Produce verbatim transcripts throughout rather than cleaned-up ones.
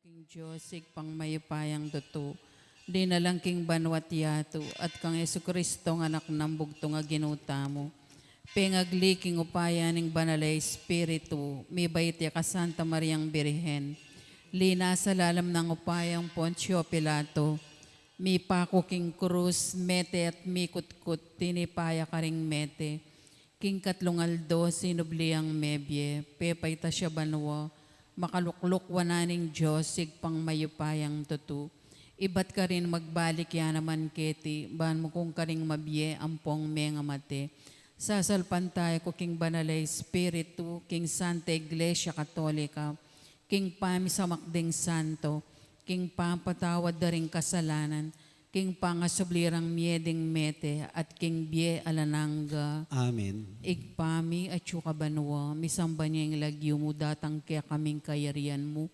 King Dios, Ibpang mayupayang tutu, linalang king banua't yatu, at kang Jesucristo, a Anak nang bugtung a Ginu tamu, pengagli king upaya ning Banal a Espiritu, mibait ya ka Santa Mariang Birhen, linasa lalam nang upayang Poncio Pilato, mipaku king krus, mete at mikutkut, tinipa ya karing mete. King katlung aldo, sinubli yang mebie, pepaitas ya banua, makalukluk wanan ning Dios, Ibpang mayupayang tutu. Ibat karin magbalik ya naman keti, ban mu kung karing mabie ampong mengamate. Sasalpantaya ku king Banal a Espiritu, king Santa Iglesia Katolika, king pamisamak ding santo, king pampatawad da ring kasalanan, king pangasubli rang mie ding mete, at king bie alang angga. Amen. Ibpa mi, atsu ka banua, misamban ya ing lagyu mu, datang kekami ing kayarian mu,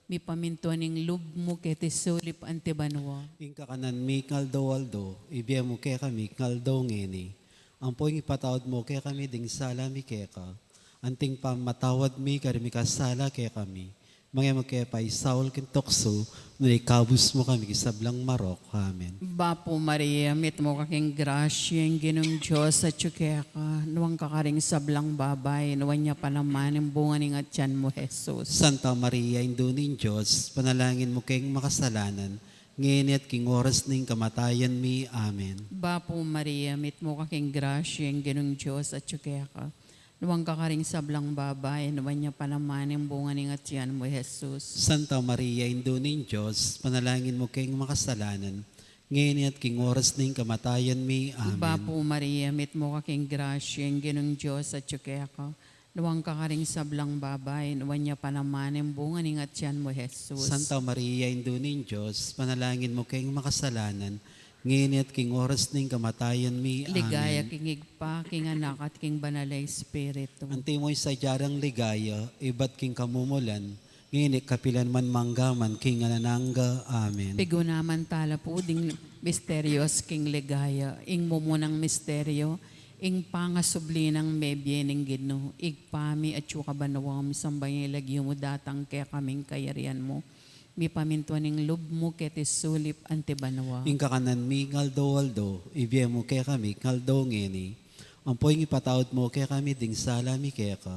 mipamintuan ing lub mu keti sulip anti banua. Ing kakanan mi king aldo-aldo, ibie mu kekami king aldo ngeni. Ampo ing ipatawad mu kekami ding sala mi keka, anting pamamatawad mi karing mikasala kekami. Manga e mu ke paisaul king tuksu, nune ikabus mu kami king sablang marok. Amen. Bapu Maria, mitmu ka king grasya, ing Ginung Dios atyu keka, nuan ka karing sablang babai, nuan ya pa naman ing bunga ning atian mu, Jesus. Santa Maria, Indu ning Dios, panalangin mu keng makasalanan, ngeni at king oras ning kamatayan mi. Amen. Bapu Maria, mitmu ka king grasya, ing Ginung Dios atyu keka, nuan ka karing sablang babai, nuan ya pa naman ing bunga ning atian mu, Jesus. Santa Maria, Indu ning Dios, panalangin mu keng makasalanan, ngeni at king oras ning kamatayan mi. Amen. Bapu Maria, mitmu ka king grasya, ing Ginung Dios atyu keka, nuan ka karing sablang babai, nuan ya pa naman ing bunga ning atian mu, Jesus. Santa Maria, Indu ning Dios, panalangin mu keng makasalanan, ngeni at king oras ning kamatayan mi. Amen. Ligaya king Ibpa, king Anak, at king Banal a Espiritu. Antimo ing sadya rang ligaya, ibat king kamumulan, ngeni, kapilan man, mangga man king alang angga. Amen. Pigunaman tala pu ding misterios king ligaya. Ing mumunang misterio, ing pangasubli nang mebie ning Ginu. Ibpa mi, atyu ka banua, misamban ya ing lagyu mu, datang kekami ing kayarian mu, mipamintuan ing lub mu keti sulip anti banua. Ing kakanan mi king aldo-aldo, ibie mu kekami king aldo ngeni. Ampo ing ipatawad mu kekami ding sala mi keka,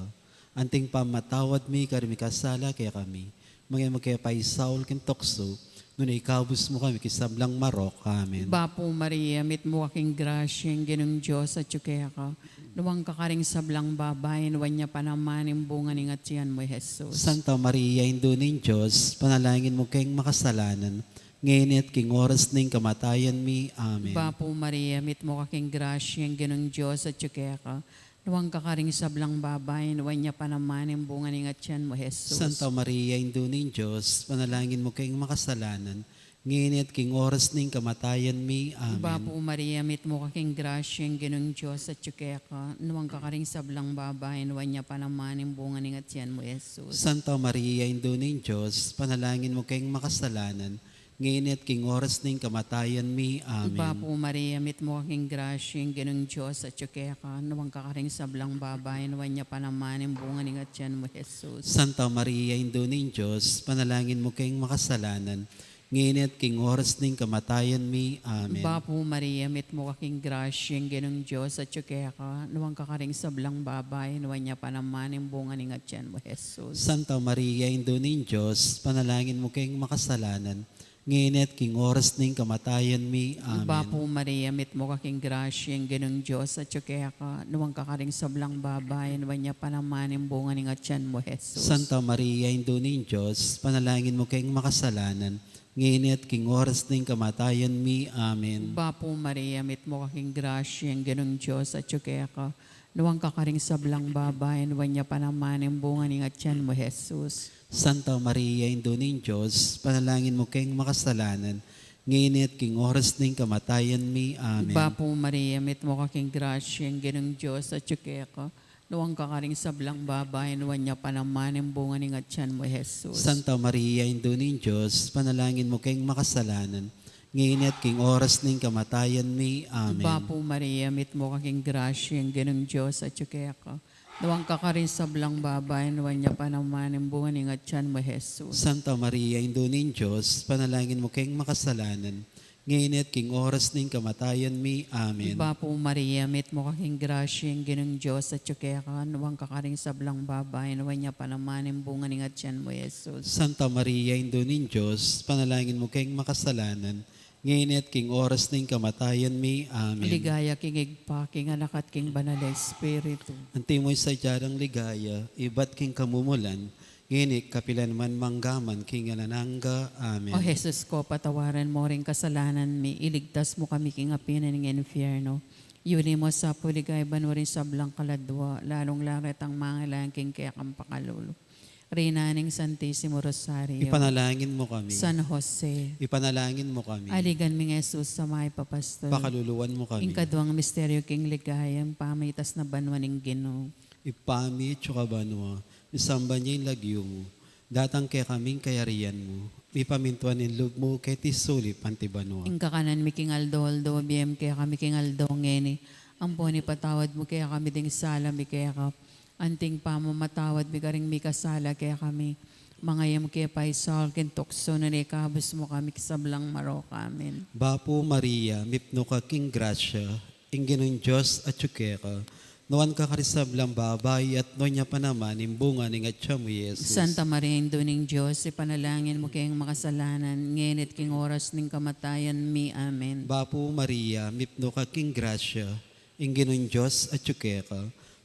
anting pamamatawad mi karing mikasala kekami. Manga e mu ke paisaul king tuksu, nune ikabus mu kami king sablang marok. Amen. Bapu Maria, mitmu ka king grasya, ing Ginung Dios atyu keka, nuan ka karing sablang babai, nuan ya pa naman ing bunga ning atian mu, Jesus. Santa Maria, Indu ning Dios, panalangin mu keng makasalanan, ngeni at king oras ning kamatayan mi. Amen. Bapu Maria, mitmu ka king grasya, ing Ginung Dios atyu keka, nuan ka karing sablang babai, nuan ya pa naman ing bunga ning atian mu, Jesus. Santa Maria, Indu ning Dios, panalangin mu keng makasalanan, ngeni at king oras ning kamatayan mi. Amen. Bapu Maria, mitmu ka king grasya, ing Ginung Dios atyu keka, nuan ka karing sablang babai, nuan ya pa naman ing bunga ning atian mu, Jesus. Santa Maria, Indu ning Dios, panalangin mu keng makasalanan, ngeni at king oras ning kamatayan mi. Amen. Bapu Maria, mitmu ka king grasya, ing Ginung Dios atyu keka, nuan ka karing sablang babai, nuan ya pa naman ing bunga ning atian mu, Jesus. Santa Maria, Indu ning Dios, panalangin mu keng makasalanan, ngeni at king oras ning kamatayan mi. Amen. Bapu Maria, mitmu ka king grasya, ing Ginung Dios atyu keka, nuan ka karing sablang babai, nuan ya pa naman ing bunga ning atian mu, Jesus. Santa Maria, Indu ning Dios, panalangin mu keng makasalanan, ngeni at king oras ning kamatayan mi. Amen. Bapu Maria, mitmu ka king grasya, ing Ginung Dios atyu keka, nuan ka karing sablang babai, nuan ya pa naman ing bunga ning atian mu, Jesus. Santa Maria, Indu ning Dios, panalangin mu keng makasalanan, ngeni at king oras ning kamatayan mi. Amen. Bapu Maria, mitmu ka king grasya, ing Ginung Dios atyu keka, nuan ka karing sablang babai, nuan ya pa naman ing bunga ning atian mu, Jesus. Santa Maria, Indu ning Dios, panalangin mu keng makasalanan, ngeni at king oras ning kamatayan mi. Amen. Bapu Maria, mitmu ka king grasya, ing Ginung Dios atyu keka, nuan ka karing sablang babai, nuan ya pa naman ing bunga ning atian mu, Jesus. Santa Maria, Indu ning Dios, panalangin mu keng makasalanan, ngeni at king oras ning kamatayan mi. Amen. Bapu Maria, mitmu ka king grasya, ing Ginung Dios atyu keka, Nuan ka karing sablang babai, nuan ya pa naman ing bunga ning atian mu, Jesus. Santa Maria, Indu ning Dios, ipanalangin mu keng makasalanan, ngeni at king oras ning kamatayan mi. Amen. Bapu Maria, mitmu ka king grasya, ing Ginung Dios atyu keka, nuan ka karing sablang babai, nuan ya pa naman ing bunga ning atian mu, Jesus. Santa Maria, Indu ning Dios, ipanalangin mu keng makasalanan, ngeni at king oras ning kamatayan mi. Amen. Ligaya king Ibpa, king Anak, at king Banal a Espiritu. Antimo ing sadya nang ligaya, ibat king kamumulan, ngeni kapilan man, mangga man king alang angga. Amen. O Jesus ko, patawaran mu ring kasalanan mi, iligtas mu kami king api na ning infierno. Yuli mu sa pu king ligaya banua ring sablang kaladua, lalung-lalu retang mangailangan king kekang pakalulu. Reyna ning Santisimo Rosario. Ipanalangin mu kami. San Jose. Ipanalangin mu kami. Aligan ming Jesus a mayap a pastul. Pakaluluan mu kami. Ing kaduang misteryo king ligaya, ing pamitas na banua ning Ginu. Ibpa mi, atyu ka banua, misamban ya ing lagyu mu, datang kekami ing kayarian mu, mipamintuan ing lub mu keti sulip anti banua. Ing kakanan mi king aldo-aldo ibie mu kekami king aldo ngeni, ampon ipatawad mu kekami ding sala mi keka, anti ing pamamatawad mi karing mikasala kekami, manga e mu ke paisaul king tuksu, nune ikabus mu kami king sablang marok. Amen. Bapu Maria, mipnu ka king grasya, ing Ginung Dios atyu keka, nuan ka karing sablang babai, at nuan ya pa naman ing bunga ning atyan mu, Jesus. Santa Maria, Indu ning Dios, ipanalangin mu keng makasalanan, ngeni at king oras ning kamatayan mi. Amen. Bapu Maria, mipnu ka king grasya, ing Ginung Dios atyu keka,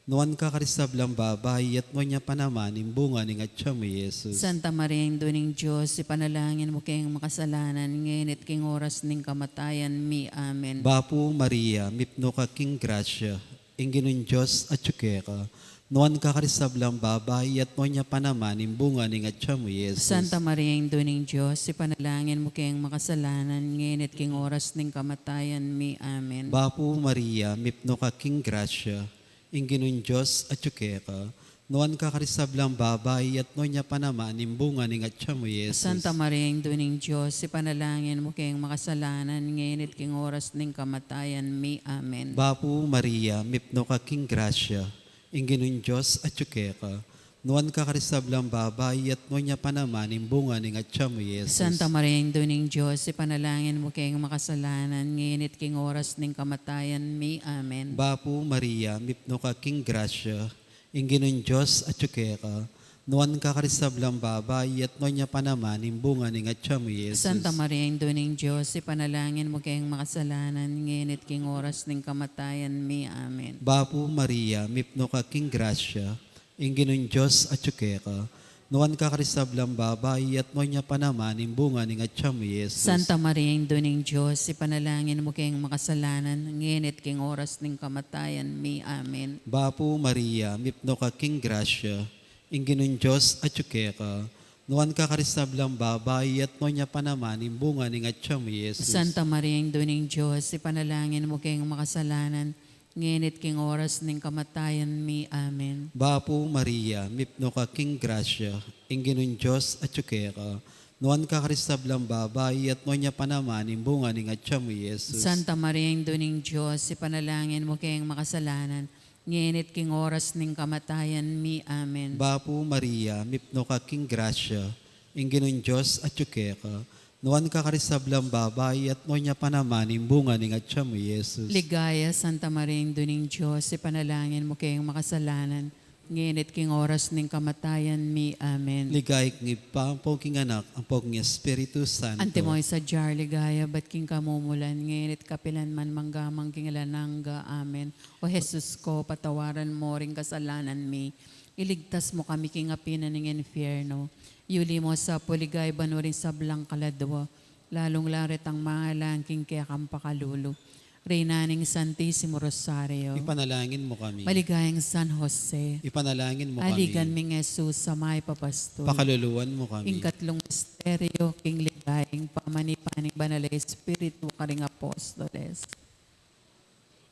nuan ka karing sablang babai, at nuan ya pa naman ing bunga ning atyan mu, Jesus. Santa Maria, Indu ning Dios, ipanalangin mu keng makasalanan, ngeni at king oras ning kamatayan mi. Amen. Bapu Maria, mipnu ka king grasya, ing Ginung Dios atyu keka, nuan ka karing sablang babai, at nuan ya pa naman ing bunga ning atyan mu, Jesus. Santa Maria, Indu ning Dios, ipanalangin mu keng makasalanan, ngeni at king oras ning kamatayan mi. Amen. Bapu Maria, mipnu ka king grasya, ing Ginung Dios atyu keka, nuan ka karing sablang babai, at nuan ya pa naman ing bunga ning atyan mu, Jesus. Santa Maria, Indu ning Dios, ipanalangin mu keng makasalanan, ngeni at king oras ning kamatayan mi. Amen. Bapu Maria, mipnu ka king grasya, ing Ginung Dios atyu keka, nuan ka karing sablang babai, at nuan ya pa naman ing bunga ning atyan mu, Jesus. Santa Maria, Indu ning Dios, ipanalangin mu keng makasalanan, ngeni at king oras ning kamatayan mi. Amen. Bapu Maria, mipnu ka king grasya, ing Ginung Dios atyu keka, nuan ka karing sablang babai, at nuan ya pa naman ing bunga ning atyan mu, Jesus. Santa Maria, Indu ning Dios, ipanalangin mu keng makasalanan, ngeni at king oras ning kamatayan mi. Amen. Bapu Maria, mipnu ka king grasya, ing Ginung Dios atyu keka, nuan ka karing sablang babai, at nuan ya pa naman ing bunga ning atyan mu, Jesus. Santa Maria, Indu ning Dios, ipanalangin mu keng makasalanan, ngeni at king oras ning kamatayan mi. Amen. Bapu Maria, mipnu ka king grasya, ing Ginung Dios atyu keka, nuan ka karing sablang babai, at nuan ya pa naman ing bunga ning atyan mu, Jesus. Santa Maria, Indu ning Dios, ipanalangin mu keng makasalanan, ngeni at king oras ning kamatayan mi. Amen. Bapu Maria, mipnu ka king grasya, ing Ginung Dios atyu keka, nuan ka karing sablang babai, at nuan ya pa naman ing bunga ning atyan mu, Jesus. Santa Maria, Indu ning Dios, ipanalangin mu keng makasalanan, ngeni at king oras ning kamatayan mi. Amen. Bapu Maria, mipnu ka king grasya, ing Ginung Dios atyu keka, nuan ka karing sablang babai, at nuan ya pa naman ing bunga ning atyan mu, Jesus. Ligaya, Santa Maria, Indu ning Dios, ipanalangin mu keng makasalanan, ngeni at king oras ning kamatayan mi. Amen. Ligaya king Ibpa, ampo king Anak, ampo king Espiritu Santo. Antimo ing sadya nang ligaya ibat king kamumulan, ngeni at kapilan man, mangga man king alang angga. Amen. O Jesus ko, patawaran mu ring kasalanan mi, iligtas mu kami king api na ning infierno, yuli mu sa pu king ligaya banua ring sablang kaladua, lalung-lalu retang mangailangan king kekang pakalulu. Reyna ning Santisimo Rosario. Ipanalangin mu kami. Maligayang San Jose. Ipanalangin mu kami. Aligan ming Jesus a mayap a pastul. Pakaluluan mu kami. Ing katlung misteryo king ligaya, ing pamanipa ning Banal a Espiritu karing apostoles.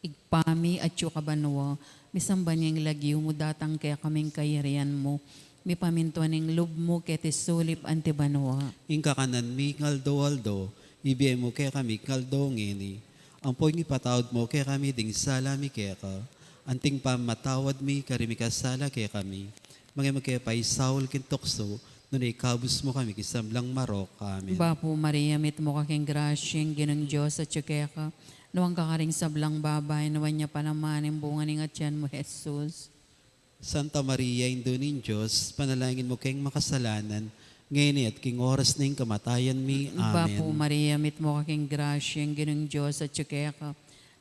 Ibpa mi, atyu ka banua, misamban ya ing lagyu mu, datang kekami ing kayarian mu, mipamintuan ing lub mu keti sulip anti banua. Ing kakanan mi king aldo-aldo, ibie mu kekami king aldo ngeni. Ampo ipatawad mu kekami ding sala mi keka, Anting pamamatawad mi karing mikasala kekami. Manga e mu ke paisaul king tuksu, nune ikabus mu kami king sablang marok. Amen. Bapu Maria, mitmu ka king grasya, ing Ginung Dios atyu keka. Nuan ka karing sablang babai, nuan ya pa naman ing bunga ning atian mu, Jesus. Santa Maria, Indu ning Dios, ipanalangin mu keng makasalanan, ngeni at king oras ning kamatayan mi. Amen. Bapu Maria, mitmu ka king grasya, ing Ginung Dios atyu keka.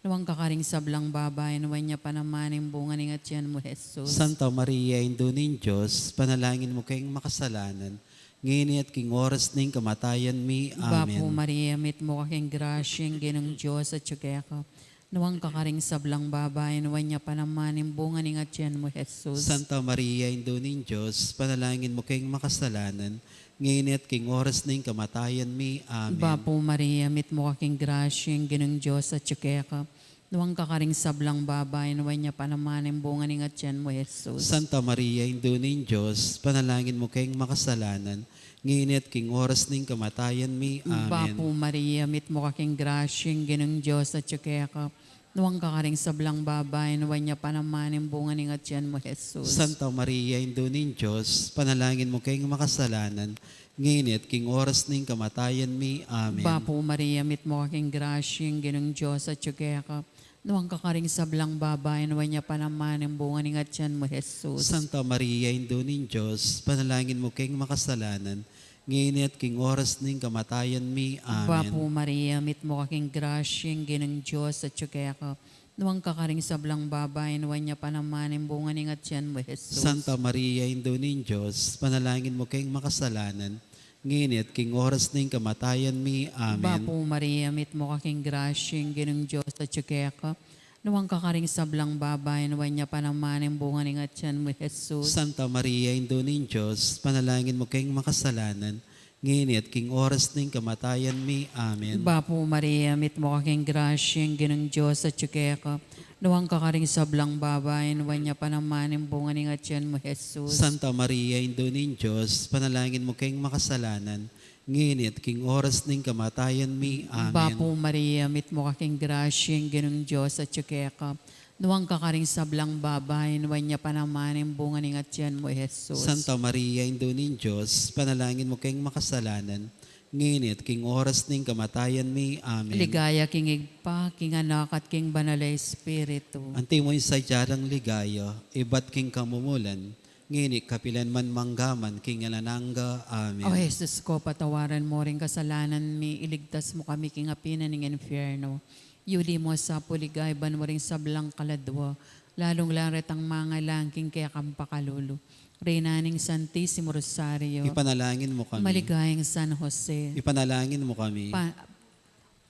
Nuan ka karing sablang babai, nuan ya pa naman ing bunga ning atian mu, Jesus. Santa Maria, Indu ning Dios, ipanalangin mu keng makasalanan, ngeni at king oras ning kamatayan mi. Amen. Bapu Maria, mitmu ka king grasya, ing Ginung Dios atyu keka. Nuan ka karing sablang babai, nuan ya pa naman ing bunga ning atian mu, Jesus. Santa Maria, Indu ning Dios, ipanalangin mu keng makasalanan, ngeni at king oras ning kamatayan mi. Amen. Bapu Maria, mitmu ka king grasya, ing Ginung Dios atyu keka. Nuan ka karing sablang babai, nuan ya pa naman ing bunga ning atian mu, Jesus. Santa Maria, Indu ning Dios, ipanalangin mu keng makasalanan, ngeni at king oras ning kamatayan mi. Amen. Bapu Maria, mitmu ka king grasya, ing Ginung Dios atyu keka. Nuan ka karing sablang babai, nuan ya pa naman ing bunga ning atian mu, Jesus. Santa Maria, Indu ning Dios, ipanalangin mu keng makasalanan, ngeni at king oras ning kamatayan mi. Amen. Bapu Maria, mitmu ka king grasya, ing Ginung Dios atyu keka. Nuan ka karing sablang babai, nuan ya pa naman ing bunga ning atian mu, Jesus. Santa Maria, Indu ning Dios, ipanalangin mu keng makasalanan, ngeni at king oras ning kamatayan mi. Amen. Bapu Maria, mitmu ka king grasya, ing Ginung Dios atyu keka. Nuan ka karing sablang babai, nuan ya pa naman ing bunga ning atian mu, Jesus. Santa Maria, Indu ning Dios, ipanalangin mu keng makasalanan, ngeni at king oras ning kamatayan mi. Amen. Bapu Maria, mitmu ka king grasya, ing Ginung Dios atyu keka. Nuan ka karing sablang babai, nuan ya pa naman ing bunga ning atian mu, Jesus. Santa Maria, Indu ning Dios, ipanalangin mu keng makasalanan, ngeni at king oras ning kamatayan mi. Amen. Bapu Maria, mitmu ka king grasya, ing Ginung Dios atyu keka. Nuan ka karing sablang babai, nuan ya pa naman ing bunga ning atian mu, Jesus. Santa Maria, Indu ning Dios, ipanalangin mu keng makasalanan, ngeni at king oras ning kamatayan mi. Amen. Bapu Maria, mitmu ka king grasya, ing Ginung Dios atyu keka. Nuan ka karing sablang babai, nuan ya pa naman ing bunga ning atian mu, Jesus. Santa Maria, Indu ning Dios, ipanalangin mu keng makasalanan, ngeni at king oras ning kamatayan mi. Amen. Ligaya king Ibpa, king Anak, at king Banal a Espiritu. Antimo ing sadya nang ligaya, ibat king kamumulan, ngeni kapilan man, mangga man, king alang angga. Amen. O Jesus ko, patawaran mu ring kasalanan mi, iligtas mu kami king api na ning infierno. Yuli mu sa pu king ligaya ing banua ring sablang kaladua, lalung-lalu retang mangailangan king kekang pakalulu. Reyna ning Santisimo Rosario. Ipanalangin mu kami. Maligayang San Jose. Ipanalangin mu kami. Pa-,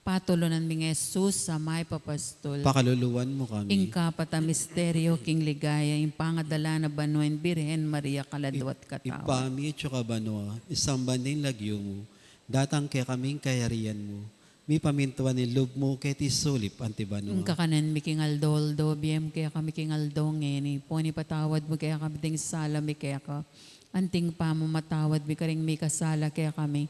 patulunan mi ngan i Jesus a mayap a pastul. Pakaluluan mu kami. Ing kapat a misteryo king ligaya, ing pangadala na banua ning Birhen Maria kaladua at katawan. Ibpa mi, atsu ka banua, misamban ya ing lagyu mu, datang kekami ing kayarian mu, mipamintuan ing lub mu keti sulip anti banua. Ing kakanan mi king aldo-aldo ibie mu kekami king aldo ngeni, ampon ipatawad mu kekami ding sala mi keka, anti ing pamamatawad mi karing mikasala kekami.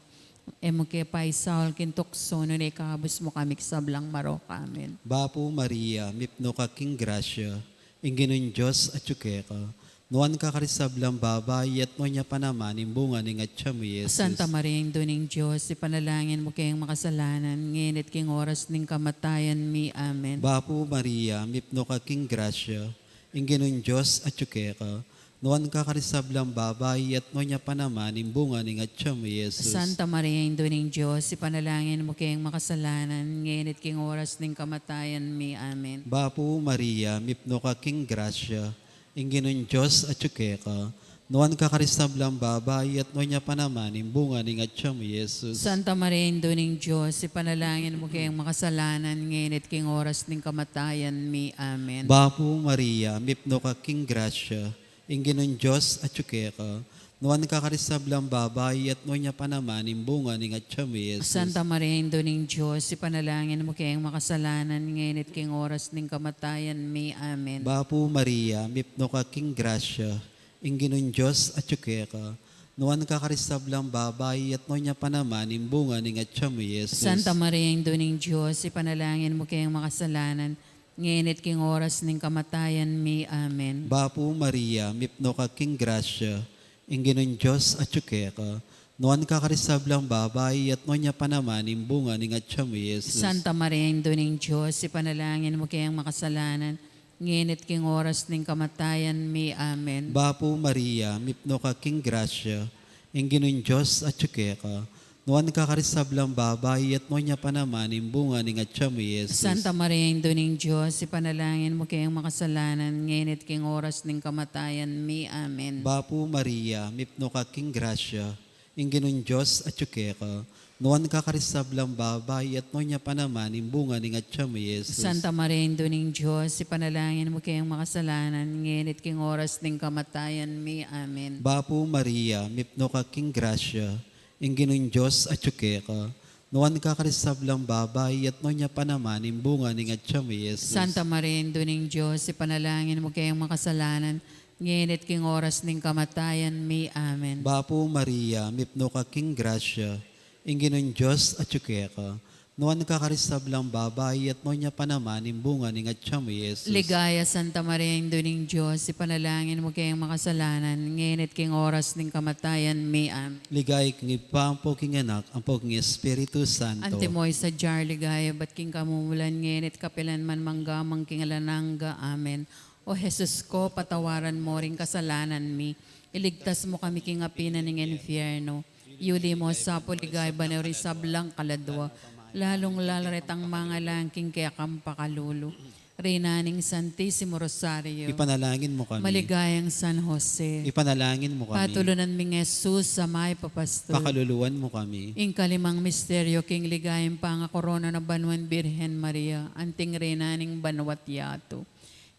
E mu ke paisaul king tuksu, nune ikabus mu kami king sablang marok. Amen. Bapu Maria, mipnu ka king grasya, ing Ginung Dios atyu keka. Nuan ka karing sablang babai, at nuan ya pa naman ing bunga ning atyan mu, Jesus. Santa Maria, Indu ning Dios, ipanalangin mu keng makasalanan, ngeni at king oras ning kamatayan mi. Amen. Bapu Maria, mipnu ka king grasya, ing Ginung Dios atyu keka. Nuan ka karing sablang babai, at nuan ya pa naman ing bunga ning atyan mu, Jesus. Santa Maria, Indu ning Dios, ipanalangin mu keng makasalanan, ngeni at king oras ning kamatayan mi. Amen. Bapu Maria, mipnu ka king grasya, ing Ginung Dios atyu keka. Nuan ka karing sablang babai, at nuan ya pa naman ing bunga ning atyan mu, Jesus. Santa Maria, Indu ning Dios, ipanalangin mu keng makasalanan, ngeni at king oras ning kamatayan mi. Amen. Bapu Maria, mipnu ka king grasya, ing Ginung Dios atyu keka. Nuan ka karing sablang babai, at nuan ya pa naman ing bunga ning atyan mu, Jesus. Santa Maria, Indu ning Dios, ipanalangin mu keng makasalanan, ngeni at king oras ning kamatayan mi. Amen. Bapu Maria, mipnu ka king grasya, ing Ginung Dios atyu keka. Nuan ka karing sablang babai, at nuan ya pa naman ing bunga ning atyan mu, Jesus. Santa Maria, Indu ning Dios, ipanalangin mu keng makasalanan, ngeni at king oras ning kamatayan mi. Amen. Bapu Maria, mipnu ka king grasya, ing Ginung Dios atyu keka, nuan ka karing sablang babai, at nuan ya pa naman ing bunga ning atyan mu, Jesus. Santa Maria, Indu ning Dios, ipanalangin mu keng makasalanan, ngeni at king oras ning kamatayan mi. Amen. Bapu Maria, mipnu ka king grasya, ing Ginung Dios atyu keka, nuan ka karing sablang babai, at nuan ya pa naman ing bunga ning atyan mu, Jesus. Santa Maria, Indu ning Dios, ipanalangin mu keng makasalanan, ngeni at king oras ning kamatayan mi. Amen. Bapu Maria, mipnu ka king grasya, ing Ginung Dios atyu keka, nuan ka karing sablang babai, at nuan ya pa naman ing bunga ning atyan mu, Jesus. Santa Maria, Indu ning Dios, ipanalangin mu keng makasalanan, ngeni at king oras ning kamatayan mi. Amen. Bapu Maria, mipnu ka king grasya, ing Ginung Dios atyu keka, nuan ka karing sablang babai, at nuan ya pa naman ing bunga ning atyan mu, Jesus. Santa Maria, Indu ning Dios, ipanalangin mu keng makasalanan, ngeni at king oras ning kamatayan mi. Amen. Bapu Maria, mipnu ka king grasya, ing Ginung Dios atyu keka, nuan ka karing sablang babai, at nuan ya pa naman ing bunga ning atyan mu, Jesus. Ligaya, Santa Maria, Indu ning Dios, ipanalangin mu keng makasalanan, ngeni at king oras ning kamatayan mi. Amen. Ligaya king Ibpa, ampo king Anak, ampo king Espiritu Santo. Antimo ing sadya ring ligaya ibat king kamumulan, ngeni at kapilan man, mangga man king alang angga. Amen. O Jesus ko, patawaran mo ring kasalanan mi, iligtas mo kami king api na ning infierno, yuli mo sa pu king ligaya banua ring sablang kaladua, lalung-lalu retang mangailangan king kekang pakalulu. Reyna ning Santisimo Rosario, ipanalangin mu kami. Maligayang San Jose, ipanalangin mu kami. Patulunan ming Jesus a mayap a pastul, pakaluluan mu kami. Ing kalimang misteryo king ligaya, ing pangakorona na banua ning Birhen Maria anting Reyna ning banua at yatu.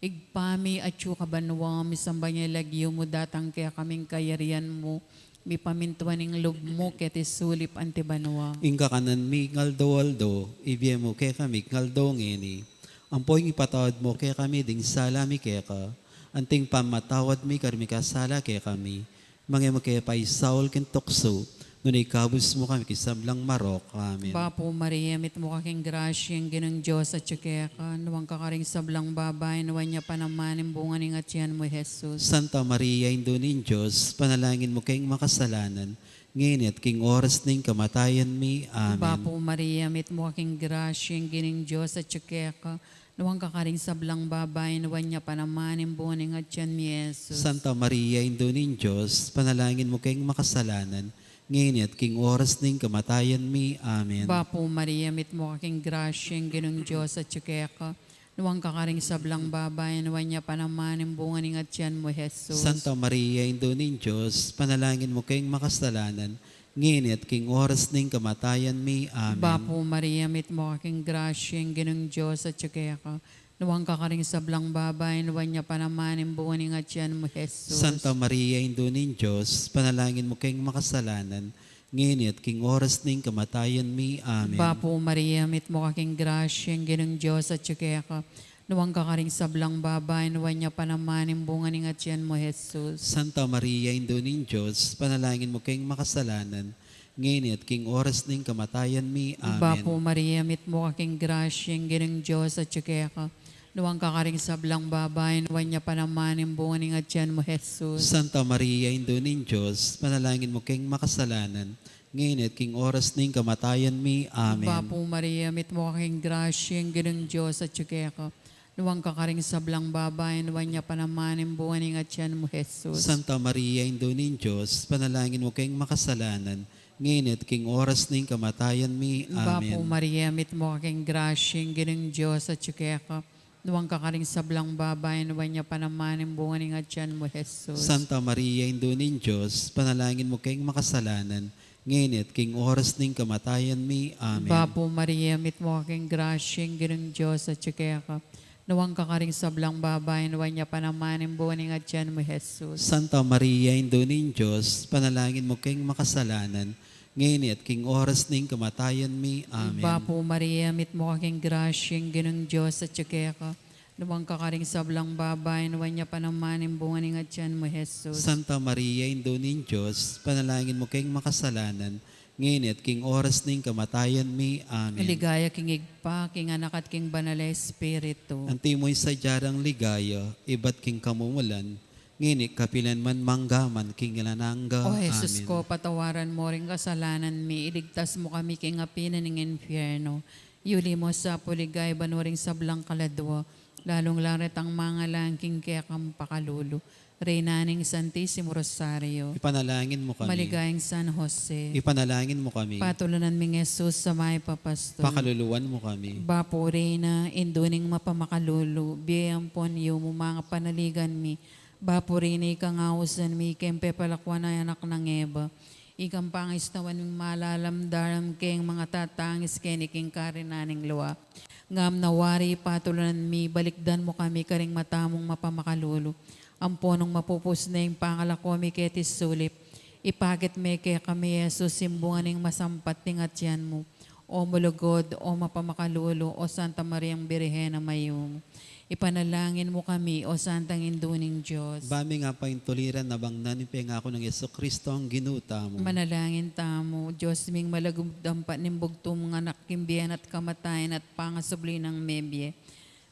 Ibpa mi, atsu ka banua, misamban ya ing lagyu mu, datang kekami ing kayarian mu, mipamintuan ing lub mu keti sulip anti banua. Ing kakanan mi king aldo-aldo ibie mu kekami king aldo ngeni. Ampo ing ipatawad mu kekami ding sala mi keka, anting pamamatawad mi karing mikasala kekami. Manga e mu ke paisaul king tuksu, nune ikabus mu kami king sablang marok. Amen. Bapu Maria, mitmu ka king grasya, ing Ginung Dios atyu keka, nuan ka karing sablang babai, nuan ya pa naman ing bunga ning atian mu, Jesus. Santa Maria, Indu ning Dios, panalangin mu keng makasalanan, ngeni at king oras ning kamatayan mi. Amen. Bapu Maria, mitmu ka king grasya, ing Ginung Dios atyu keka, nuan ka karing sablang babai, nuan ya pa naman ing bunga ning atian mu, Jesus. Santa Maria, Indu ning Dios, panalangin mu keng makasalanan, ngeni at king oras ning kamatayan mi. Amen. Bapu Maria, mitmu ka king grasya, ing Ginung Dios atyu keka, nuan ka karing sablang babai, nuan ya pa naman ing bunga ning atian mu, Jesus. Santa Maria, Indu ning Dios, panalangin mu keng makasalanan, ngeni at king oras ning kamatayan mi. Amen. Bapu Maria, mitmu ka king grasya, ing Ginung Dios atyu keka, nuan ka karing sablang babai, nuan ya pa naman ing bunga ning atian mu, Jesus. Santa Maria, Indu ning Dios, panalangin mu keng makasalanan, ngeni at king oras ning kamatayan mi. Amen. Bapu Maria, mitmu ka king grasya, ing Ginung Dios atyu keka, nuan ka karing sablang babai, nuan ya pa naman ing bunga ning atian mu, Jesus. Santa Maria, Indu ning Dios, panalangin mu keng makasalanan, ngeni at king oras ning kamatayan mi. Amen. Bapu Maria, mitmu ka king grasya, ing Ginung Dios atyu keka, nuan ka karing sablang babai, nuan ya pa naman ing bunga ning atian mu, Jesus. Santa Maria, Indu ning Dios, panalangin mu keng makasalanan, ngeni at king oras ning kamatayan mi. Amen. Bapu Maria, mitmu ka king grasya, ing Ginung Dios atyu keka, nuan ka karing sablang babai, nuan ya pa naman ing bunga ning atian mu, Jesus. Santa Maria, Indu ning Dios, panalangin mu keng makasalanan, ngeni at king oras ning kamatayan mi. Amen. Bapu Maria, mitmu ka king grasya, ing Ginung Dios atyu keka, nuan ka karing sablang babai, nuan ya pa naman ing bunga ning atian mu, Jesus. Santa Maria, Indu ning Dios, panalangin mu keng makasalanan, ngeni at king oras ning kamatayan mi. Amen. Bapu Maria, mitmu ka king grasya, ing Ginung Dios atyu keka, nuan ka karing sablang babai, nuan ya pa naman ing bunga ning atian mu, Jesus. Santa Maria, Indu ning Dios, panalangin mu keng makasalanan, ngeni at king oras ning kamatayan mi. Amen. Bapu Maria, mitmu ka king grasya, ing Ginung Dios atyu keka, nuan ka karing sablang babai, nuan ya pa naman ing bunga ning atian mu, Jesus. Santa Maria, Indu ning Dios, panalangin mu keng makasalanan, ngeni at king oras ning kamatayan mi. Amen. Ligaya king Ibpa, king Anak, at king Banal a Espiritu. Antimo ing sadya rang ligaya, ibat king kamumulan, ngeni, kapilan man, mangga man king alang angga. O Jesus ko, patawaran mo ring kasalanan mi, iligtas mo kami king api na ning infierno. Yuli mo sa pu ring banua ring sablang kaladua, lalung-lalu retang mangailangan king kekang pakalulu. Reyna ning Santisimo Rosario. Ipanalangin mo kami. Maligayang San Jose. Ipanalangin mo kami. Patulunan ming Jesus a mayap a pastul. Pakaluluan mo kami. Bapu Reyna, Indu ning mapamakalulu, bie ampon yumu ing panaligan mi. Bapu Reyna, ikang ausan mi keng pepalakuan a anak nang Eva. Ikang pangisnawan ming malalam-dalam keng mangatatangis keni king karinan ning lua. Ngam na wari patulunan mi, balikdan mo kami karing mata mung mapamakalulu. Ampon nung mapupus na ing pangalako mi keti sulip, ipakit me kekami i Jesus, ing bunga ning masampat ning atian mu. O malugud, o mapamakalulu, o Santa Mariang Birhen a mayumu. Ipanalangin mo kami, o Santang Indu ning Dios. Ba mi nga paintuliran a bangnan ing pengaku nang Jesucristo a Ginu tamu. Manalangin tamu. Dios ming malugud, ampat ning bugtung mung Anak, king bie na at kamatayan at pangasubli nang mebie,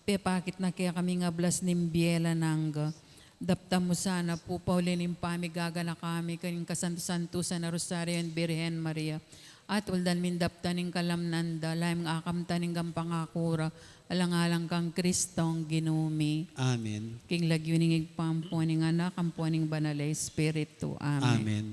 pepakit na kekami ing ablas ning bie alang angga. Daptan mu sana pu, pauli ning pamigaganaka mi karing kasantu-santusan a Rosario ning Birhen Maria, at uldan ming daptan ing kalamnan da, lalam ning akamtan ning pangaku ra, alang-alang kang Kristong Ginu mi. Amen. King lagyu ning Ibpa, ampon ning Anak, ampon ning Banal a Espiritu. Amen. Amen.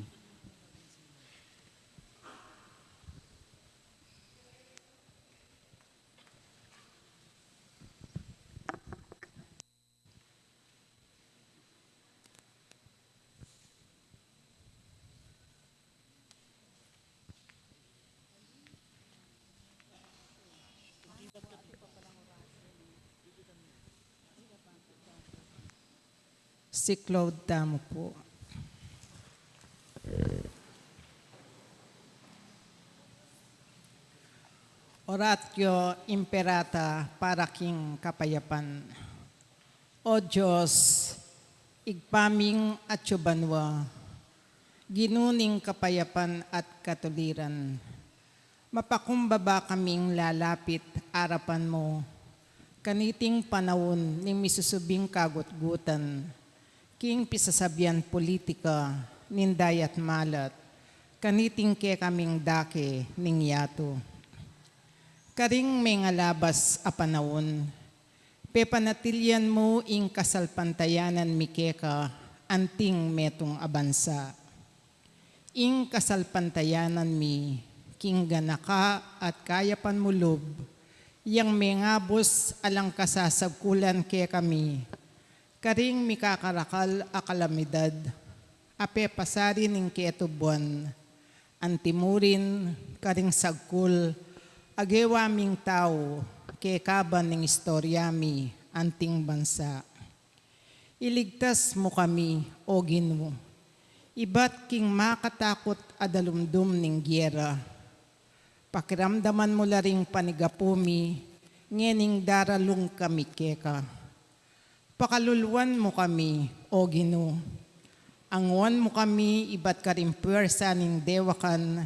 Siklaud tamu pu. Oratio Imperata, para king kapayapan. O Dios, Ibpa ming atsu banua, Ginu ning kapayapan at katuliran, mapakumbaba kaming lalapit arapan mu kaniting panaun ning misusubing kagutgutan, king pisasabian politika ning dayat malat, kaniting kekaming dake ning yatu. Karing mengalabas a panaun, pepanatilian mu ing kasalpantayanan mi keka anting metung a bansa. Ing kasalpantayanan mi king ganaka at kayapan mu lub, yang mengabus alang kasasagkulan kekami karing mikakarakal a kalamidad a pepasari ning ketubuan, antimurin karing sagkul a gewa ming tau kekaban ning istorya mi anting bansa. Iligtas mu kami, O Ginu, ibat king makatakut a dalumdum ning gera. Pakiramdaman mu la ring panigapu mi ngening daralung kami keka. Pakaluluan mu kami, O Ginu. Anguan mu kami ibat karing puersa ning dewakan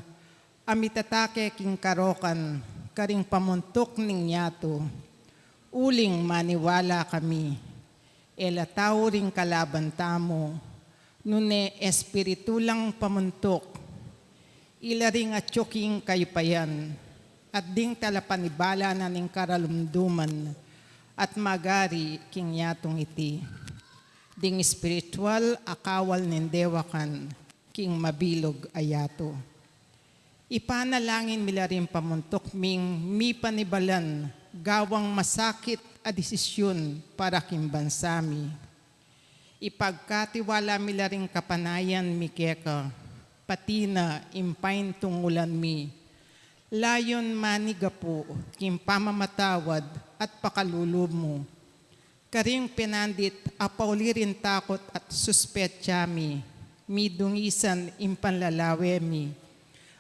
a mitatake king karokan karing pamuntuk ning yatu, uling maniwala kami e la tau ring kalaban tamu, nune espiritu lang pamuntuk. Ila ring atyu king kayupayan at ding talapanibala na ning karalumduman at magari king yatung iti, ding espiritual a kawal ning dewakan king mabilug a yatu. Ipanalangin mi la ring pamuntuk ming mipanibalan gawang masakit a desisyun para king bansa mi. Ipagkatiwala mi la ring kapanayan mi keka, pati na ing paintungulan mi, layun manigapu king pamamatawad at pakalulu mu karing penandit a pauli ring takut at suspetsa mi, midungisan ing panlalawe mi,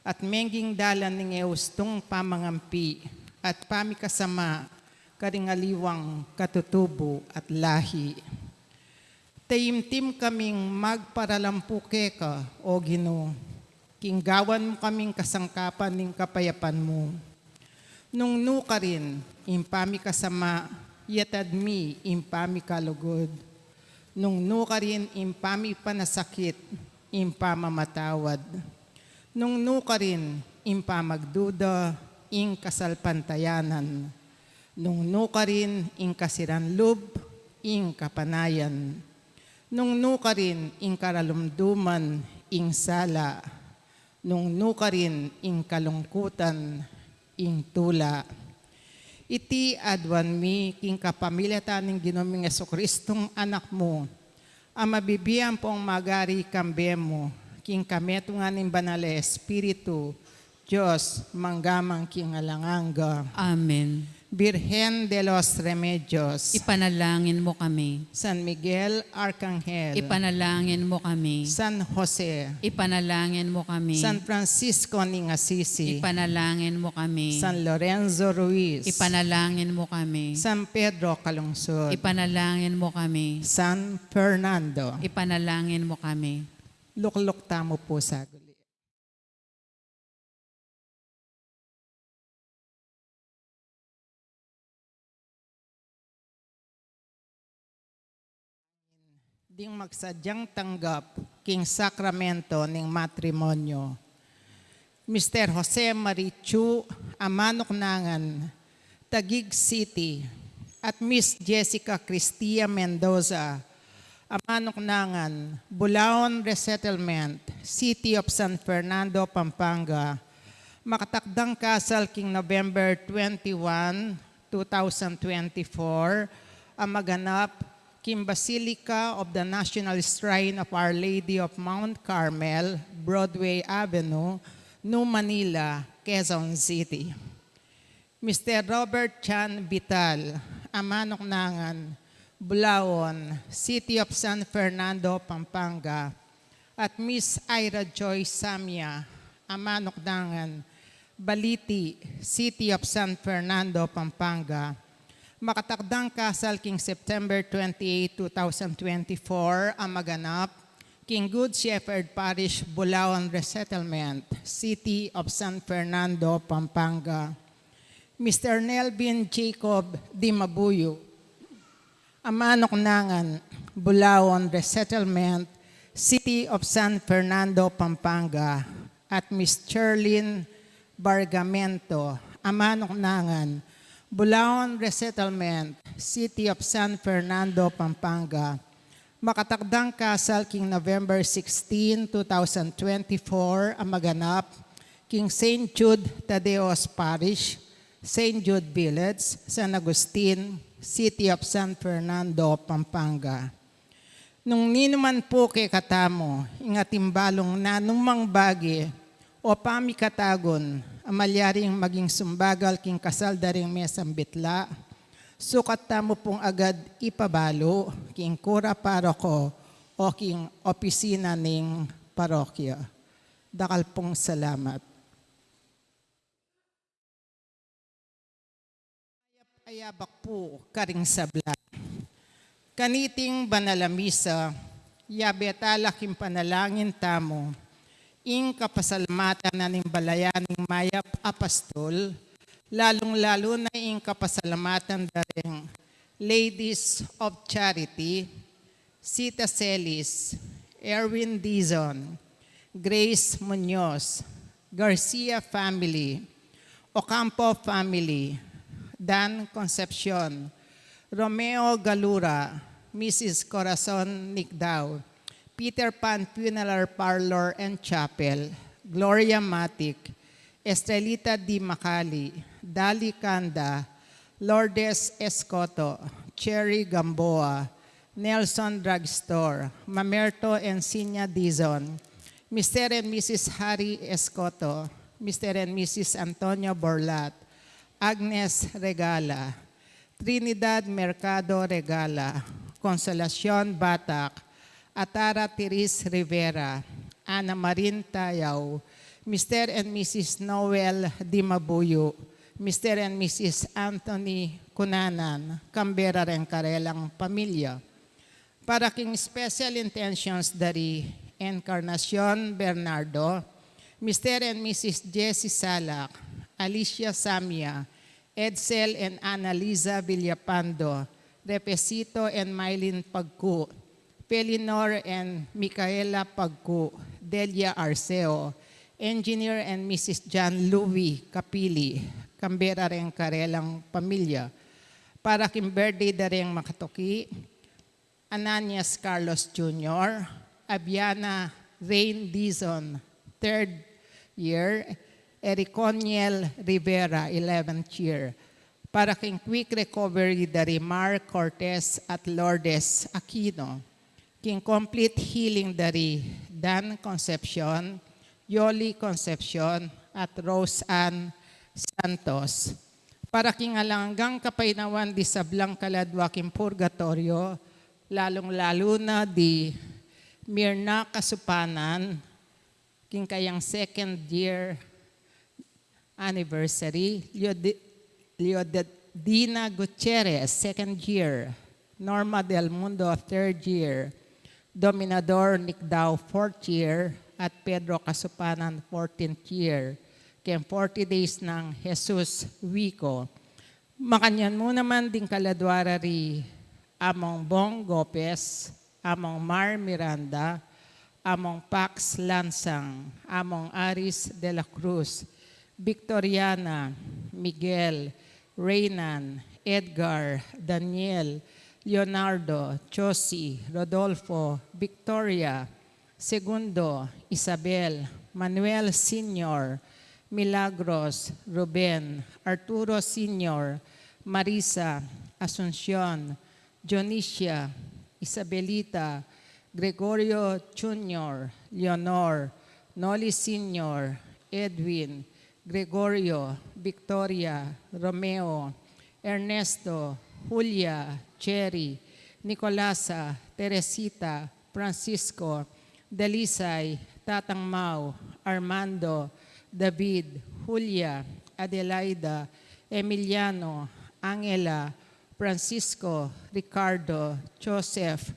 at mengging dalan ning e ustung pamangampi at pamikasama karing aliwang katutubu at lahi. Taimtim kaming magparalampu keka, O Ginu. king gawan mu kaming kasangkapan ning kapayapan mu. Nung nukarin ing pamikasama, yatad mi ing pamikalugud. Nung nukarin ing pamipanasakit, ing pamamatawad. Nung nukarin ing pamagduda, ing kasalpantayanan. Nung nukarin ing kasiran lub, ing kapanayan. Nung nukarin ing karalumduman, ing sala. Nung nukarin ing kalungkutan, ing tula. Iti aduan mi king kapamilatan ning Ginu ming Jesukristong Anak mu, a mabibie ampong magari kambe mu, king kametungan ning Banal a Espiritu, Dios, mangga man king alang angga. Amen. Birhen de los Remedios. Ipanalangin mo kami. San Miguel Arcangel. Ipanalangin mo kami. San Jose. Ipanalangin mo kami. San Francisco ning Assisi. Ipanalangin mo kami. San Lorenzo Ruiz. Ipanalangin mo kami. San Pedro Calungsod. Ipanalangin mo kami. San Fernando. Ipanalangin mo kami. Lukluk tamu pu saguli. Ding magsadyang tanggap king sakramento ning matrimonyo. Mister Jose Marichu Amanuknangan, Taguig City, at Miss Jessica Cristia Mendoza Amanuknangan, Bulaon Resettlement, City of San Fernando, Pampanga, makatakdang kasal king November twenty-one, two thousand twenty-four, a maganap king Basilica of the National Shrine of Our Lady of Mount Carmel, Broadway Avenue, New Manila, Quezon City. Mister Robert Chan Vital Amanuknangan, Bulaon, City of San Fernando, Pampanga, at Miss Ira Joy Samia Amanuknangan, Baliti, City of San Fernando, Pampanga, makatakdang kasal king September twenty-eight, two thousand twenty-four, a maganap king Good Shepherd Parish, Bulaon Resettlement, City of San Fernando, Pampanga. Mister Nelvin Jacob Dimabuyo Amanuknangan, Bulaon Resettlement, City of San Fernando, Pampanga, at Miss Cherlyn Bargamento Amanuknangan, Bulaon Resettlement, City of San Fernando, Pampanga, makatakdang kasal king November sixteen, two thousand twenty-four, a maganap king Saint Jude Tadeos Parish, Saint Jude Village, San Agustin, City of San Fernando, Pampanga. Nung ninuman pu kekatamu ing atin balung nanumang bage o pamikatagun a malyaring maging sumbagal king kasal da ring mesang bitla, sukat tamu pung agad ipabalu king kura paroko o king opisina ning parokya. Dakal pung salamat. Ayabak pu karing sabla. Kaniting banal a misa, yabe tala king panalangin tamu ing kapasalamatan na ning balayan ning mayap a pastul, lalung-lalu na ing kapasalamatan da ring Ladies of Charity, Sita Celis, Erwin Dizon, Grace Munoz, Garcia family, Ocampo family, Dan Concepcion, Romeo Galura, Missus Corazon Nicdao, Peter Pan Funeral Parlor and Chapel, Gloria Matic, Estrelita D. Macali, Dali Canda, Lourdes Escoto, Cherry Gamboa, Nelson Drugstore, Mamerto and Sinya Dizon, Mister and Missus Harry Escoto, Mister and Missus Antonio Borlat, Agnes Regala, Trinidad Mercado Regala, Consolacion Batak, Atara Therese Rivera, Ana Marin Tayao, Mister and Missus Noel Dimabuyo, Mister and Missus Anthony Cunanan, kambe ra reng karelang pamilya. Para king special intentions da ri Encarnacion Bernardo, Mister and Missus Jesse Salak, Alicia Samia, Edsel and Annalisa Villapando, Repesito and Mylene Pagku, Felinor and Micaela Pagku, Delia Arceo, Engineer and Missus John Louis Capili, Canberra reng karelang pamilya. Para king birthday da reng makatuki, Ananias Carlos Junior, Abiana Rain Dizon, third year, Ericoniel Rivera, eleventh year. Para king quick recovery da ri Mar Cortez at Lourdes Aquino. King complete healing da ri Dan Concepcion, Yoli Concepcion, at Rose Ann Santos. Para king alang anggang kapaynawan di sablang kaladwa king purgatoryo, lalung-lalu na di Mirna Kasupanan, king kayang second year anniversary, Leod-, Leodina Gutierrez, second year, Norma Del Mundo, third year, Dominador Nicdao, fourth year, at Pedro Kasupanan, fourteenth year, king forty days nang Jesus Wico. Makanyan mu naman ding kaladwa ra ri Among Bong Gopez, Among Mar Miranda, Among Pax Lansang, Among Aris de la Cruz, Victoriana, Miguel, Reynan, Edgar, Daniel, Leonardo, Josie, Rodolfo, Victoria, Segundo, Isabel, Manuel Senior, Milagros, Ruben, Arturo Senior, Marisa, Asuncion, Dionisia, Isabelita, Gregorio Junior, Leonor, Noli Senior, Edwin, Gregorio, Victoria, Romeo, Ernesto, Julia, Cherry, Nicolasa, Teresita, Francisco, Dalisay, Tatang Mau, Armando, David, Julia, Adelaida, Emiliano, Angela, Francisco, Ricardo, Joseph,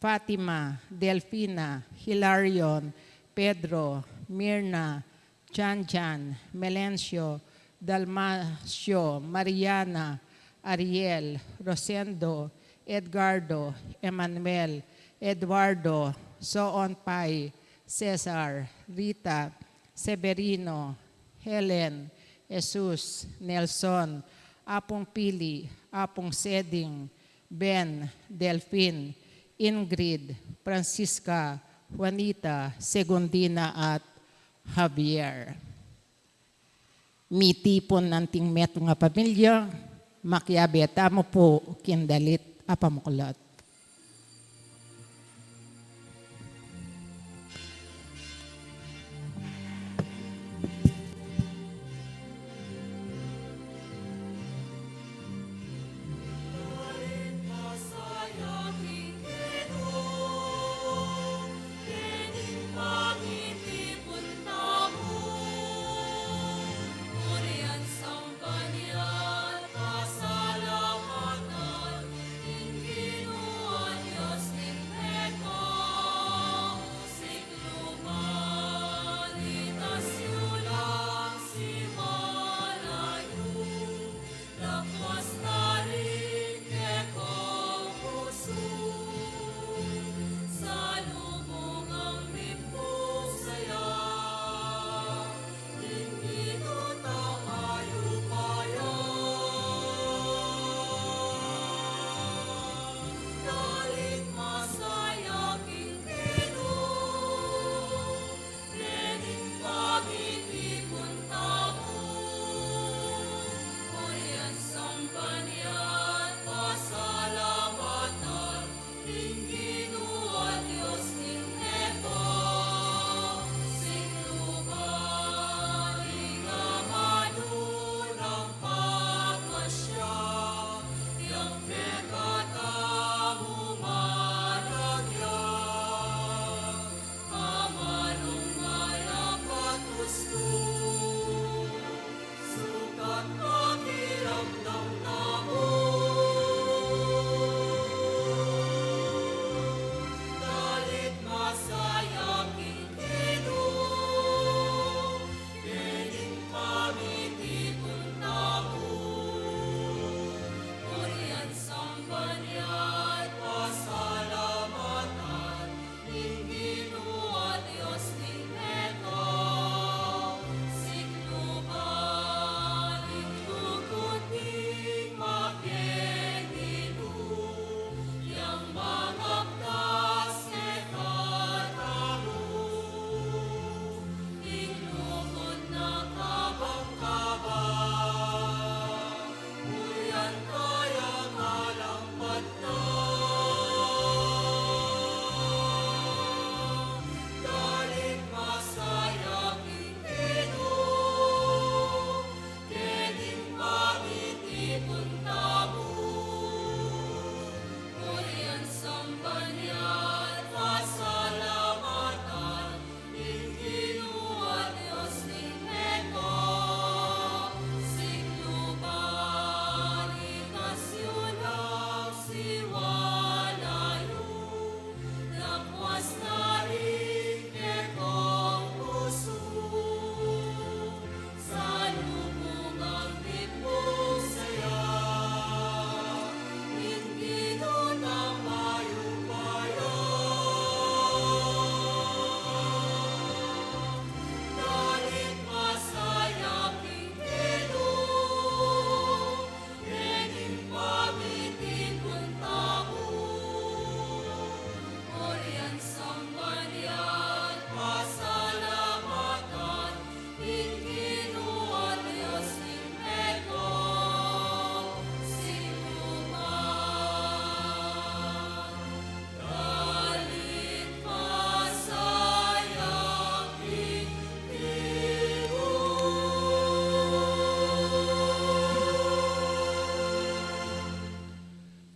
Fatima, Delfina, Hilarion, Pedro, Mirna, Janjan, Melencio, Dalmacio, Mariana, Ariel, Rosendo, Edgardo, Emmanuel, Eduardo, Soon Pai, Cesar, Rita, Severino, Helen, Jesus, Nelson, Apung Pili, Apung Seding, Ben, Delfin, Ingrid, Francisca, Juanita, Segundina, at Javier. Mitipun anting metung a pamilya, makiabe tamu pu king dalit a pamuklat.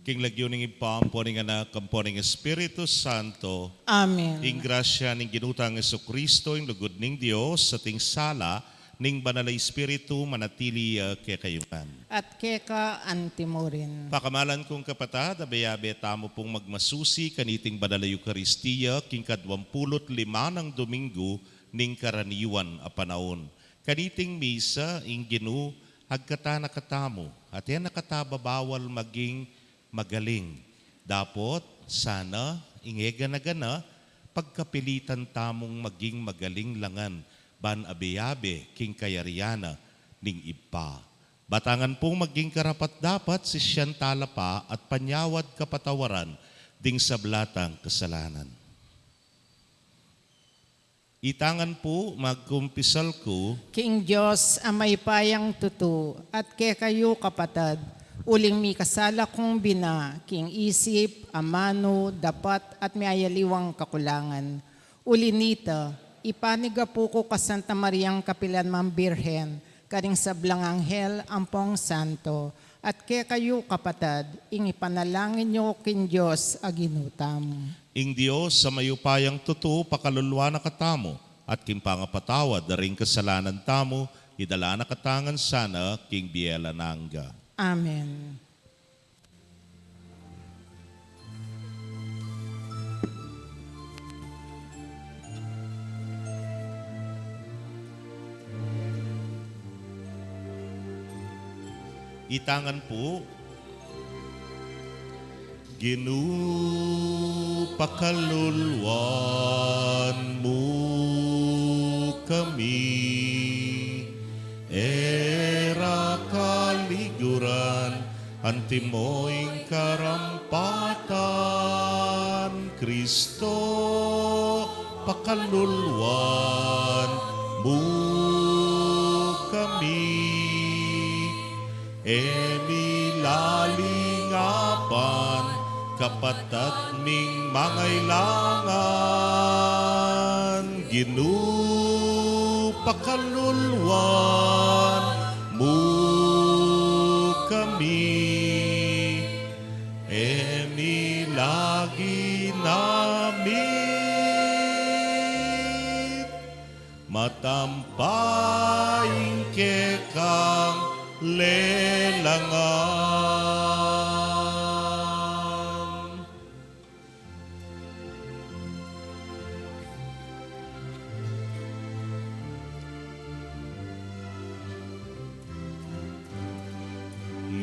King lagyu ning Ibpa, ampo ning Anak, ampo ning Espiritu Santo. Amen. Ing grasya ning Ginu tang Jesucristo, ing lugud ning Dios, at ing sala ning Banal a Espiritu, manatili ya kekayu ngan. At keka antimurin. Pakamalan kung kapatad, abe-abe tamu pung magmasusi kaniting Banal a Eukaristia, king kaduang pulu't lima nang Domingo ning karaniwan a panaun. Kaniting misa, ing Ginu agkatan na katamu, at e na kata babawal maging magaling. Dapot sana, ing e gana-gana, pagkapilitan tamung maging magaling la ngan, ban abe-abe king kayarian na ning Ibpa. Batangan pung maging karapat-dapat, sisian tala pa at panyawad kapatawaran ding sabla tang kasalanan. Itang ngan pu, magkumpisal ku king Dios a mayupayang tutu, at kekayu kapatad, uling mikasala kung bina, king isip, amanu, dapat, at miyayaliwang kakulangan. Uli nita, ipanigapu ku ka Santa Mariang kapilan mang Birhen, karing sablang anghel ampong santo, at kekayu kapatad, ing ipanalangin yu king Dios a Ginu tamu. Ing Dios a mayupayang tutu pakaluluan na katamu, at king pangapatawad da ring kasalanan tamu, idala na katamu ngan sana king bie alang angga. Amen. Itang ngan pu. Ginu, pakaluluan mu kami, e ra kaliguran, antimo ing karampatan, Kristo, pakaluluan mu kami. E mi lalingapan kapatad ming mangailangan, Ginu, pakaluluan mu kami. E mi lagi namit matampa ing kekang lelangan.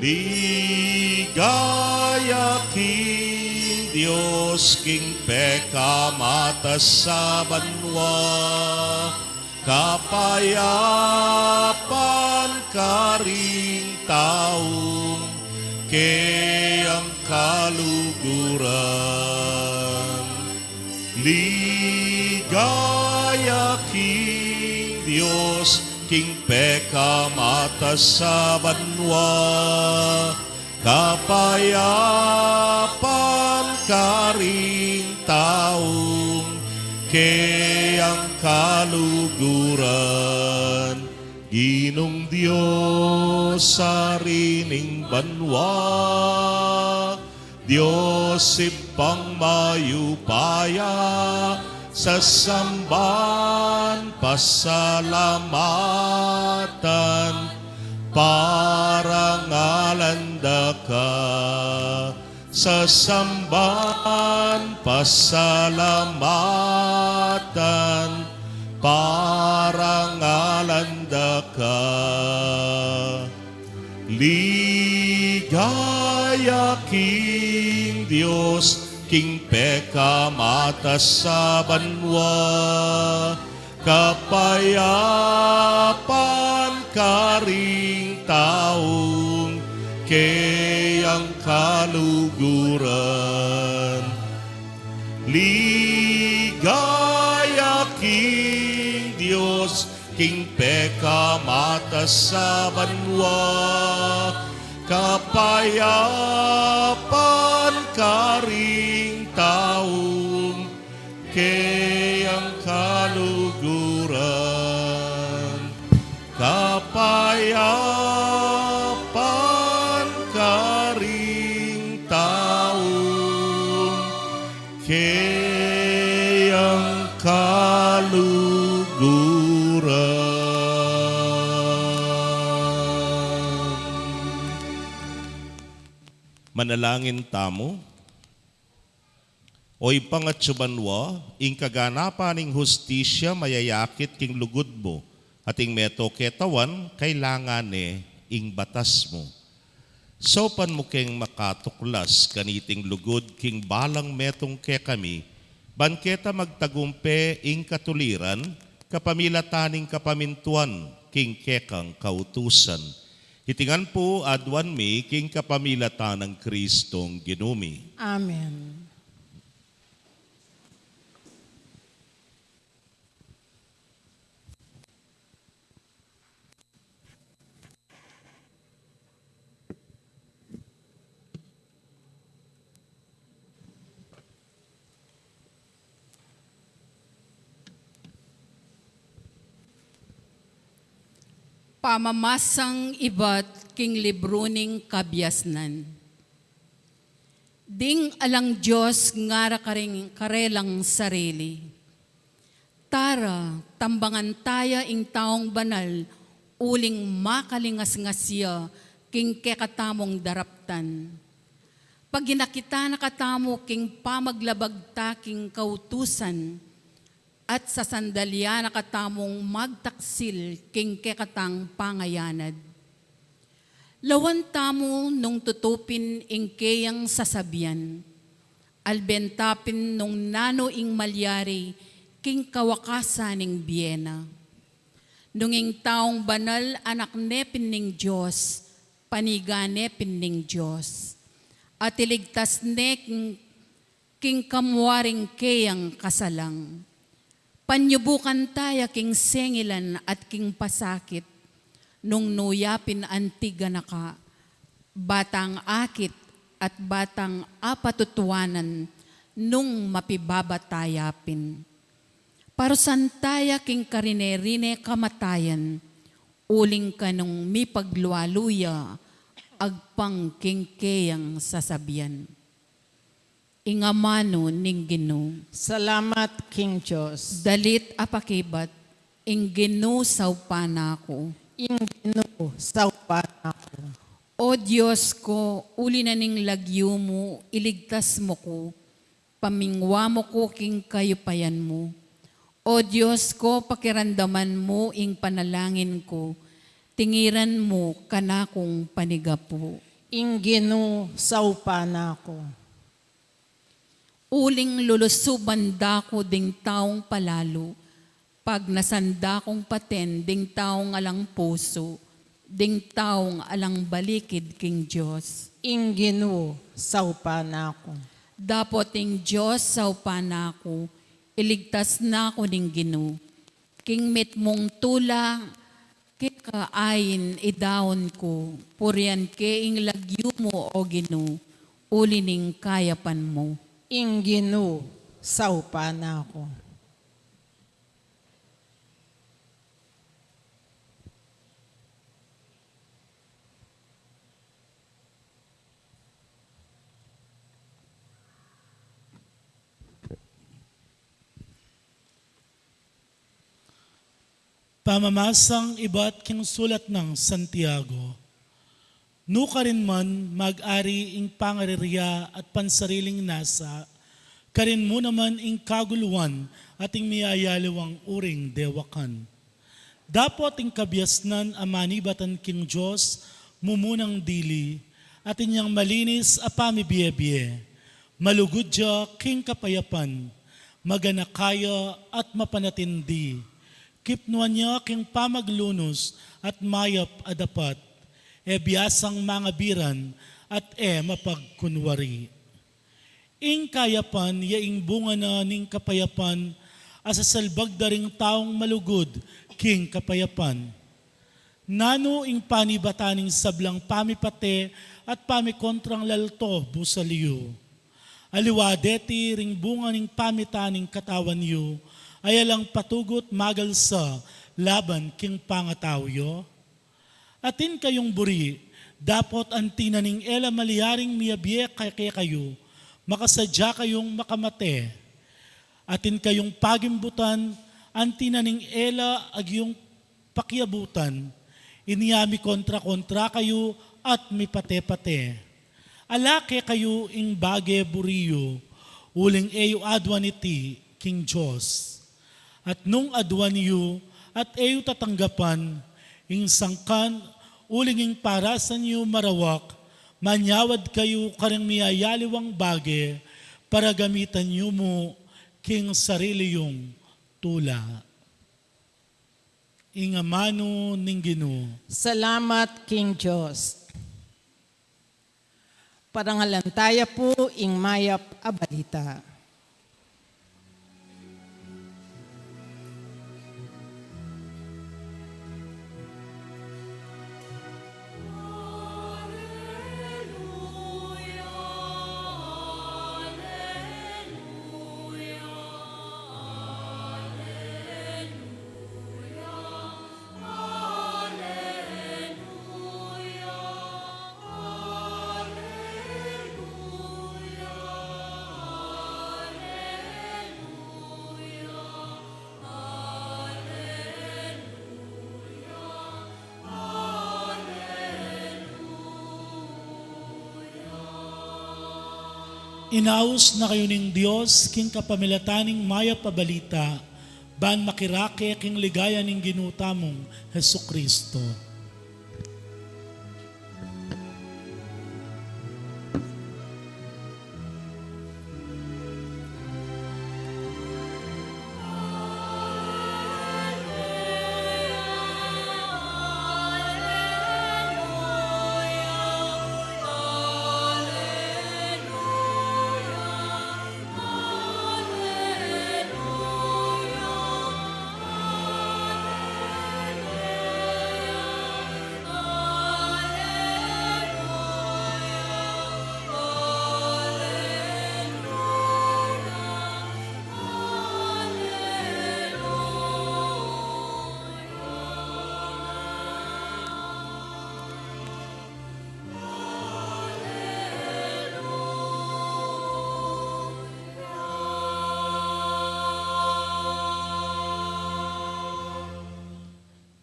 Ligaya king Dios, king pekamatas a banua, kapayapan karing taung keyang kaluguran. Ligaya king Dios, king pekamatas a banua, kapayapan karing taung keyang kaluguran. Ginung Dios, Ari ning banua, Dios Ibpang mayupaya, sasamban, pasalamatan, parangalan da ka. Sasamban, pasalamatan, parangalan da ka. Ligaya king Dios, king pekamatas a banua, kapayapan karing taung keyang kaluguran. Ligaya king Dios, king pekamatas a banua, kapayapan karing taung keyang kaluguran. Kapayapan karing taung Manalangin tamu. O Ibpa, ing atsu banua, ing kaganapan ning hustisya mayayakit king lugud mu, at ing meto ketawan kailangan ne ing batas mu. Saupan mu keng makatuklas kaniting lugud king balang metung kekami, ban keta magtagumpe ing katuliran kapamilatan ning kapamintuan king kekang kautusan. Iti ngan pu aduan mi king kapamilatan nang Kristong Ginu mi. Amen. Pamamasang ibat king libru ning kabiasnan. Ding alang Dios ngara karing karelang sarili, "Tara, tambangan taya ing taung banal, uling makalingasngas ya king kekatamung daraptan. Paginakitan na katamu king pamaglabag ta king kautusan, at sasandalian na katamung magtaksil king kekatang pangayanad." Lawan tamu nung tutupin ing keyang sasabian, alben ta pin nung nanu ing malyari king kawakasan ning bie na. Nung ing taung banal anak ne pin ning Dios, panigan ne pin ning Dios, at iligtas ne king king kamua ring keyang kasalang. Panyubukan taya king sengilan at king pasakit, nung nu ya pin anti ganaka, batang akit at batang apatutuanan, nung mapibaba taya pin. Parusan taya king karine-rine kamatayan, uling kanung mipaglualu ya agpang king keyang sasabian. Ing amanu ning Ginu. Salamat king Dios. Dalit a pakibat, ing Ginu saupan na ku. Ing Ginu saupan na ku. O Dios ku, uli na ning lagyu mu, iligtas mu ku, pamingwa mu ku king kayupayan mu. O Dios ku, pakiramdaman mu ing panalangin ku, tingiran mu kanakung panigapu. Ing Ginu saupan na ku. Uling lulusuban da ku ding taung palalu, pagnasan da kung paten ding taung alang pusu, ding taung alang balikid king Dios. Ing Ginu saupan na ku. Dapot ing Dios saupan na ku, iligtas na ku ning Ginu. King mitmung tula keka ain idaun ku, purian ke ing lagyu mu, O Ginu, uli ning kayapan mu. Ing Ginu saupan na ku. Pamamasang ibat king sulat nang Santiago. Nukarin man mag-ari ing pangariria at pansariling nasa, karin mu naman ing kaguluan at ing miyayaliwang uring dewakan. Dapot ing kabiasnan a manibatan king Dios, mumunang dili, at inyang malinis a pamibie-bie. Malugud ya king kapayapan, maganaka ya at mapanatindi. Kipnuan ya king pamaglunus at mayap a dapat. E biasang mangabiran at e mapagkunwari. Ing kayapan ya ing bunga na ning kapayapan, a sasalbag da ring taung malugud king kapayapan. Nanu ing panibatan ning sablang pamipate at pamikontrang lalto busal yu? Aliwa deti ring bunga ning pamitan ning katawan yu, ay alang patugut magalsa laban king pangatau yu? Atin kayung buri, dapot anti na ning e la malyaring miyabie kaya kekayu, makasadya kayung makamate. Atin kayung pagimbutan, anti na ning e la agyung pakiabutan, inya mikontra-kontra kayu at mipate-pate. Ala kekayu ing bage buri yu, uling e yu aduan iti king Dios. At nung aduan yu at e yu tatanggapan, ing sangkan uling ing parasan yu marawak, manyawad kayu karing miyayaliwang bage, para gamitan yu mu king sarili yung tula. Ing amanu ning Ginu. Salamat king Dios. Parangalan taya pu ing mayap a balita. Inaus na kayu ning Dios king kapamilatan ning mayap a balita, ban makirake king ligaya ning Ginu tamung Jesucristo.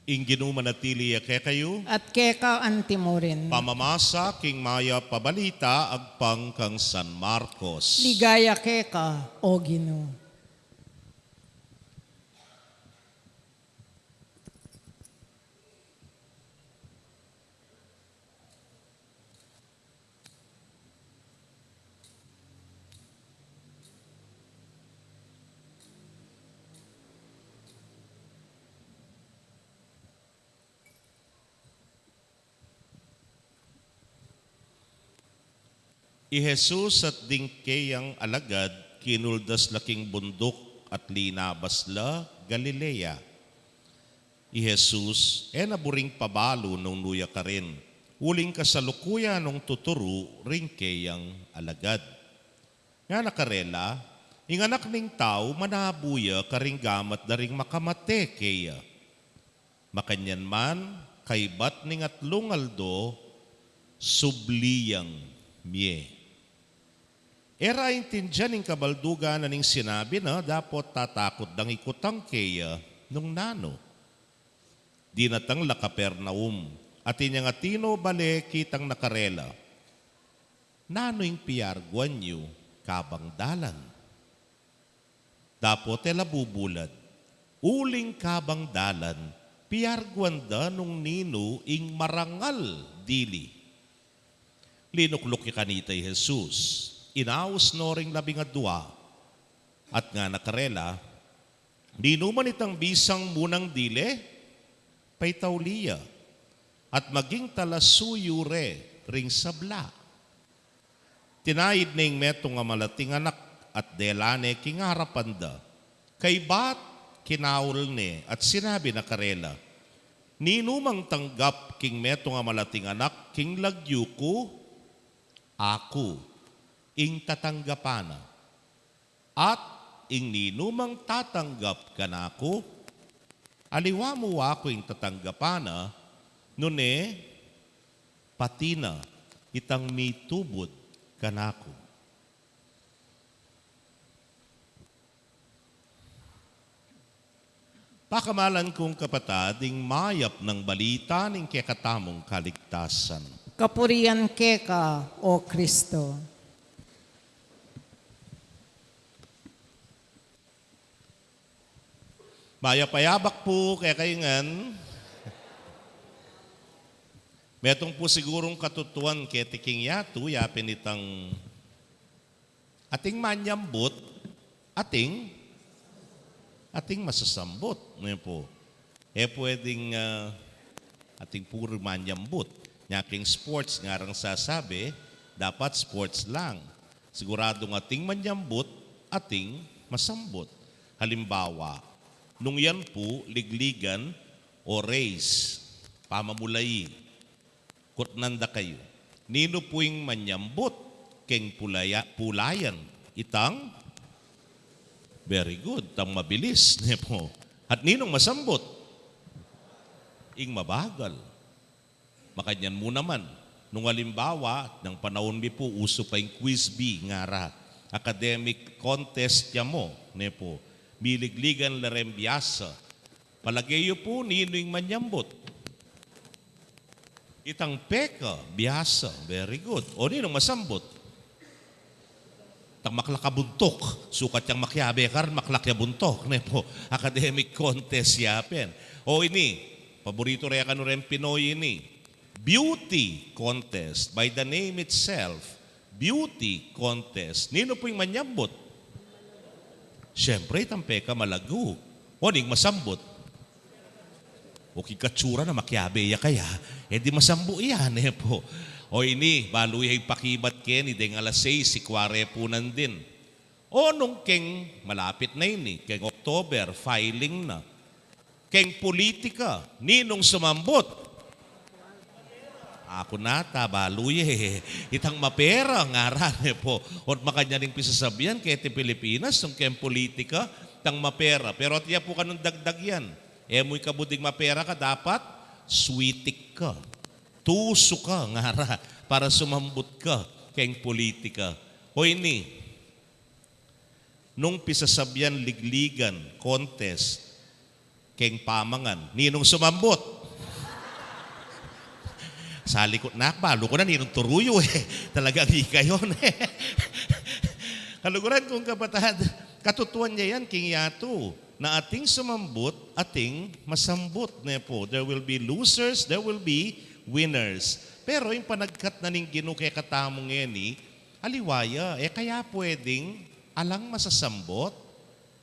Ing Ginu manatili ya kekayu. At keka antimurin. Pamamasa king mayap a balita agpang kang San Marcos. Ligaya keka, O Ginu. I Jesus at ding keyang alagad kinuldas la king bunduk at linabas la Galilea. I Jesus e na buring pabalu nung nu ya karin, uling kasalukuyan nung tuturu ring keyang alagad. Ngana karela, ing Anak ning Tau manabu ya karing gamat da ring makamate keya. Makanyan man, kaybat ning atlung aldo, subli yang mie. E ra aintindian ing kabaldugan na ning sinabi na, dapot tatakut dang ikutang keya nung nanu. Dinatang la Capernaum, at inyang atino bale kitang na karela, "Nanu ing piarguan yu kabang dalan?" Dapot e la bubulad, uling kabang dalan, piarguan da nung ninu ing marangal dili. Linukluk ya kanita i Jesus, inaus no ring labing adua, at ngana karela, "Ninuman itang bisang munang dili, paitauli ya, at maging talasuyu re ring sabla." Tinaid ne ing metung a malating anak at dela ne king arapan da. Kaybat kinaul ne at sinabi na karela, "Ninumang tanggap king metung a malating anak king lagyu ku, aku ing tatanggapan na. At ing ninumang tatanggap kanaku, aliwa mu aku ing tatanggapan na, nune pati na itang mitubud kanaku." Pakamalan kung kapatad, ing mayap nang balita ning kekatamung kaligtasan. Kapurian keka, O Kristo. Mayap a yabak pu kekayu ngan. Metung pu sigurung katutuan keti king yatu, yapin itang ating manyambut, ating, ating masasambut, ne pu. E pwedeng, ah, ating puri manyambut. Nya king sports, ngarang sasabi, dapat sports lang. Siguradung ating manyambut, ating masambut. Halimbawa, nung yan pu, ligligan o race, pamamulayi. Kutnan da kayu, ninu pu ing manyambut keng pulaya-, pulayan? Itang, very good, itang mabilis, ne pu. At ninung masambut? Ing mabagal. Makanyan mu naman, nung alimbawa, nang panaun mi pu, usu pa ing quiz bee, ngara, academic contest ya mu, ne pu. Miligligan la reng biasa. Palage yu pu, ninu ing manyambut? Itang peka, biasa, very good. O ninung masambut? Itang maklak a buntuk. Sukat yang makiabe ka, maklak ya buntuk, ne pu. Academic contest ya pin. O ini, paborito re kanu reng Pinoy ini. Beauty contest, by the name itself, beauty contest. Ninu pu ing manyambut? Siyempre, itang peka malagu. O ning masambut? O king katsura na, makiabe ya kaya, e di masambut ya, ne pu. O ini, balu ye ing pakibat keni deng alas sais, sikwa re pu nandin. O nung keng, malapit na ini, keng October, filing na. Keng pulitika, ninung sumambut? Aku nata, balu ye, itang mapera, ngara ne pu. O't makanyan ing pisasabian keti Pilipinas, nung keng pulitika, itang mapera. Pero atiu ya pu kanung dagdag yan. E mu ing kabud ing mapera ka, dapat switik ka. Tusu ka, ngara, para sumambut ka keng pulitika. O ini, nung pisasabian ligligan, contest, keng pamangan, ninung sumambut? Salikut na, balu ku na ninung turu yu e. Talagang ikayu ne. Kaluguran kung kapatad, katutuan ya yan king yatu, na ating sumambut, ating masambut, ne pu. There will be losers, there will be winners. Pero ing panagkat na ning Ginu kekatamu ngeni, aliwa ya, e kaya pwedeng alang masasambut?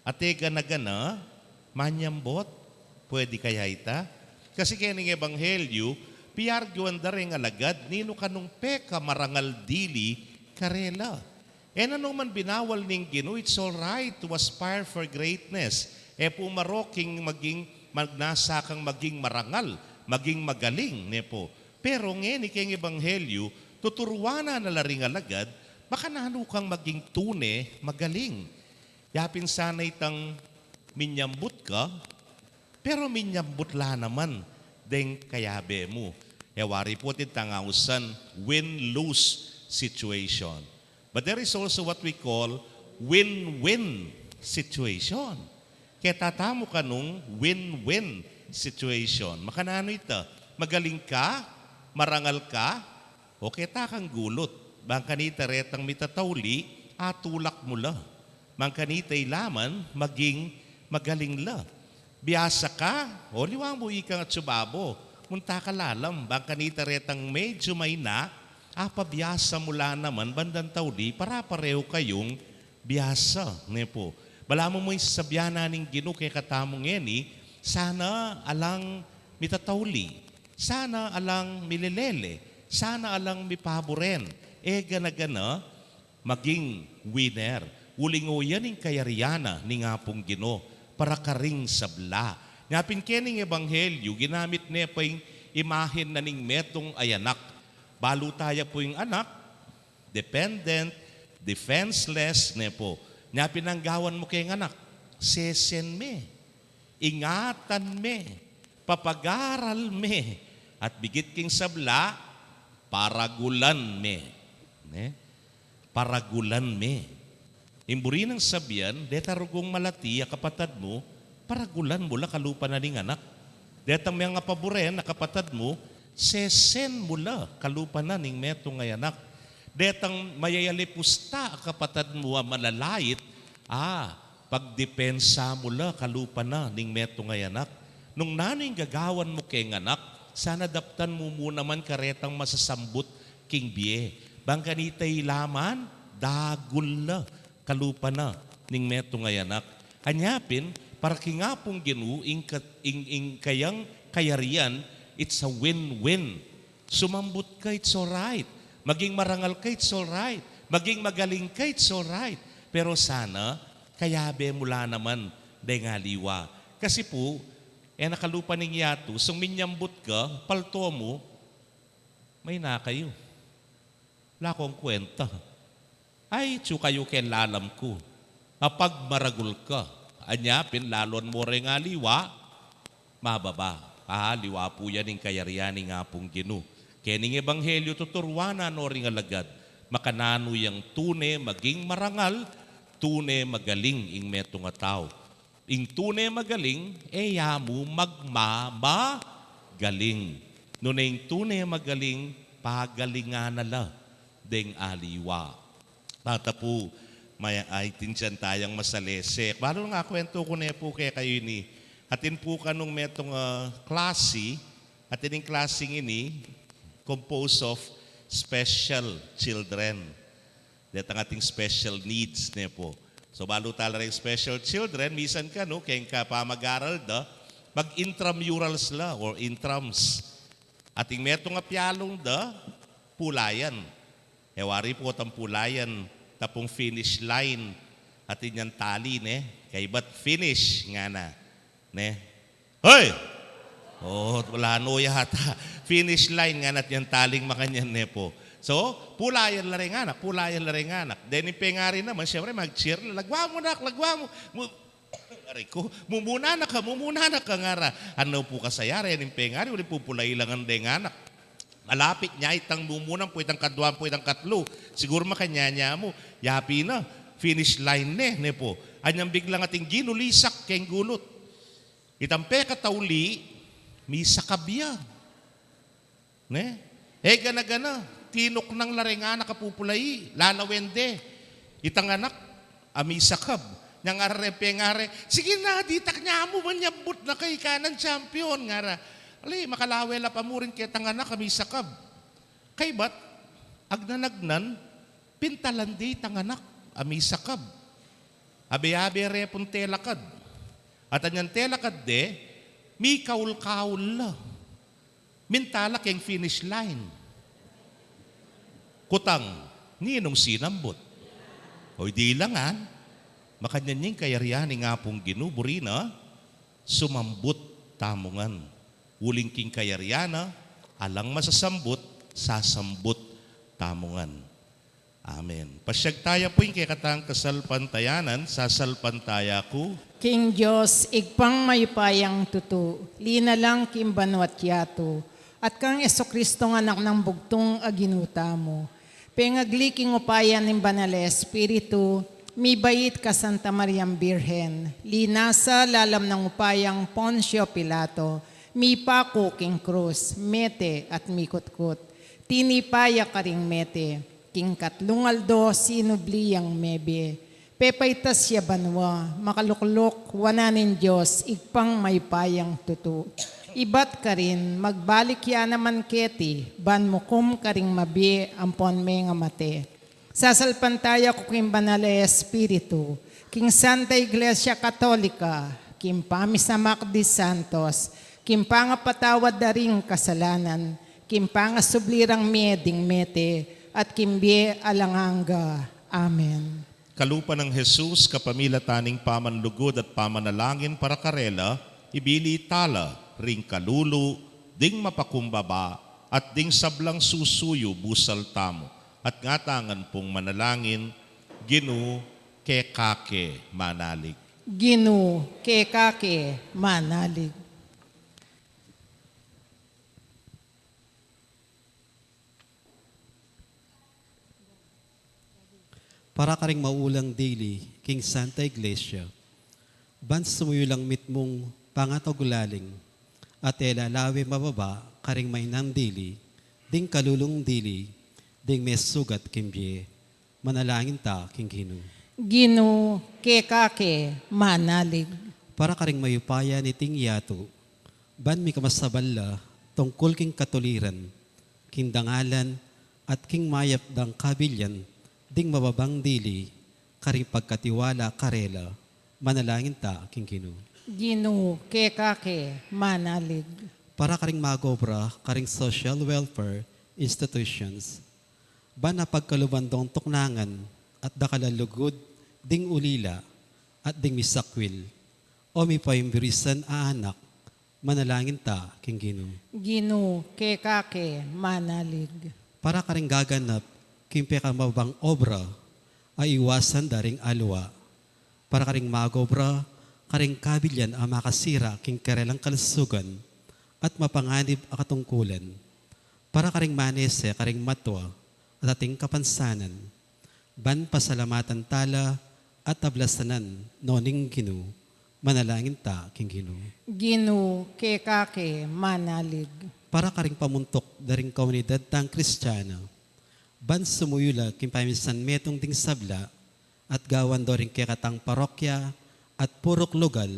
At e gana-gana manyambut? Pwede kaya ita? Kasi kening ebanghelyu, piargyuan da reng alagad ninu kanung pekamarangal dili karela. E na nu man binawal ning Ginu, it's all right to aspire for greatness. E pu marok king maging, magnasa kang maging marangal, maging magaling, ne pu. Pero ngeni keng ebanghelyu, tuturuan na la ring alagad, makananu kang maging tune magaling. Yapin sana itang minyambut ka, pero minyambut la naman deng kayabe mu. E wari pu itang ausan win-lose situation. But there is also what we call win-win situation. Ketatamu kanung win-win situation. Makananu ita? Magaling ka, marangal ka, o keta kang gulut. Bang kanita retang mitatauli, atulak mu la. Bang kanita ila man, maging magaling la. Biasa ka, o liwa mu ikang atsu babo, munta ka lalam. Bang kanita retang medyu maina, apabiasa mu la naman bandang tauli, para parehu kayung biasa, ne pu. Balamu mu ing sasabian na ning Ginu kekatamu ngeni, sana alang mitatauli, sana alang milelele, sana alang mipaburen. E gana-gana maging winner. Uling o yan ing kayarian na ning Apung Ginu para karing sabla. Nya pin kening ebanghelyu, ginamit ne pa ing imahen na ning metung a anak. Balu taya pu ing anak, dependent, defenseless, ne pu. Nya pin ing gawan mu keng anak, sesen me, ingatan me, papagaral me, at bigit king sabla, paragulan me. Ne? Paragulan me. Ing buri nang sabian, deta rugung malati a kapatad mu, paragulan mu la kalupa na ning anak. Detang mengapaburen a kapatad mu, Sesen mu la kalupa na ning metung a anak. Detang mayayalipusta a kapatad mu a malalait, a, pagdepensa mu la kalupa na ning metung a anak. Nung nanu ing gagawan mu keng anak, sana daptan mu mu naman karetang masasambut king bie. Bang kanita ila man, dagul la kalupa na ning metung a anak. Anya pin, para king Apung Ginu, ing ka-, ing, ing kayang kayarian, it's a win-win. Sumambut ka, it's alright. Maging marangal ka, it's alright. Maging magaling ka, it's alright. Pero sana, kayabe mu la naman deng aliwa. Kasi pu, e na kalupa ning yatu, sung minyambut ka, palto mu, may na kayu. Wala kang kwenta. Ay, tsu kayu keng lalam ku. Mapagmaragul ka. Anya pin, laluan mu reng aliwa, mababa. A, liwa pu yan ing kayarian ning Apung Ginu. Keni ing ebanghelyu tuturuan na no ring alagad. Makananu yang tune maging marangal, tune magaling ing metung a tau. Ing tune magaling, e ya mu magmamagaling. Nune ing tune magaling, pagalingan na la deng aliwa. Tata pu, may, ay, tinsian tayang masalese. Balu nga kwentu ku ne pu kekayu ini. Atin pu kanung metung, ah, klasi, atin ing klasing ini, composed of special children. Detang ating special needs, ne pu. So, balu tala reng special children, misan kanu, keng kapamag-aral da, mag-intramurals la, or intrams. Ating metung a pialung da, pulayan. E wari pu tang pulayan, tapung finish line, atin yang tali, ne? Kaybat finish, ngana. Ne? Hoy! O, wala no yata. Finish line, ngana, at yang taling makanyan, ne pu. So, pulayan la reng anak, pulayan la reng anak. Then, ing pengari naman, siyempre, mag-cheer la. Lagwa mu, nak, lagwa mu. Mu-, aray ku, mumuna na ka, mumuna na ka, ngara. Anu pu kasaya re ning pengari, uli pupulai la ngan deng anak. Malapit ne itang mumuna, pu itang kadwa, pu itang katlu. Siguru makanyan ya mu. Yapin na, finish line ne, ne pu. Anyang biglang ating ginulisak keng gulut. Itang pekatauli, misakab ya. Ne? E gana-gana, tinuknang la reng anak a pupulai, lalawen de. Itang anak a misakab. Nyang arareng pengari, sige na, ditak ne mu, manyambut na ka, ika nang champion, ngara. Ali, makalawe la pa mu rin ketang anak a misakab. Kaybat, agnan-agnan, pintalan de itang anak a misakab. Abe-abe re pung telakad. At anyang telakad de, mikaul-kaul la. Minta la keng finish line. Kutang, ninung sinambut? Oy, di la ngan. Makanyan ing kayarian ning Apung Ginu, buri na, sumambut tamu ngan. Uling king kayarian na, alang masasambut, sasambut tamu ngan. Amen. Pasyag taya pu ing kekatang kasalpantayanan, sasalpantaya ku. King Dios, Ibpang mayupayang tutu, linalang king banua't yatu, at kang Jesucristo, Anak nang bugtung a Ginu tamu. Pengagli king upaya ning Banal a Espiritu, mibait kang Santa Mariang Birhen, linasa lalam nang upayang Poncio Pilato, mipaku king krus, mete at mikutkut. Tinipa ya karing mete, king katlung aldo sinubli yang mebie. Pepaitas ya banua, makalukluk wanan ning Dios, Ibpang mayupayang tutu. Ibat karin, magbalik ya naman keti, ban mukum karing mabie ampon mengamate. Sasalpantaya ku king Banal a Espiritu, king Santa Iglesia Katolika, king pamisamak di santos, king pangapatawad da ring kasalanan, king pangasubli rang mie ding mete, at king bie alang angga. Amen. Kalupa nang Jesus, kapamilatan ning pamanlugud at pamanalangin para karela, ibili tala ring kalulu ding mapakumbaba at ding sablang susuyu busal tamu, at ngatamu ngan pung manalangin, Ginu, keka ke manalig. Ginu, keka ke manalig. Para karing maulang dili king Santa Iglesia, ban sumuyu lang mitmung pangatagulaling, at e la lawe mababa karing mainang dili, ding kalulung dili, ding mesugat king bie. Manalangin ta king Ginu. Ginu, keka ke manalig. Para karing mayupaya niting yatu, ban mikamasabal la tungkul king katuliran, king dangalan, at king mayap dang kabilyan ding mababang dili, karing pagkatiwala karela. Manalangin ta king Ginu. Ginu, keka ke manalig. Para karing magobra karing social welfare institutions, ban apagkaluban dong tuknangan at dakal a lugud ding ulila at ding misakwil o mipaimbirisan a anak. Manalangin ta king Ginu. Ginu, keka ke manalig. Para karing gaganap king pekamababang obra a iwasan da ring alwa. Para karing magobra karing kabilyan a makasira king karelang kalusugan at mapanganib a katungkulan. Para karing manese karing matwa at ating kapansanan, ban pasalamatan tala at ablasanan no ning Ginu. Manalangin ta king Ginu. Ginu, keka ke manalig. Para karing pamuntuk da ring komunidad tang Kristiana, ban sumuyu la king paminsan metung ding sabla at gawan do ring kekatang parokya at purok lugal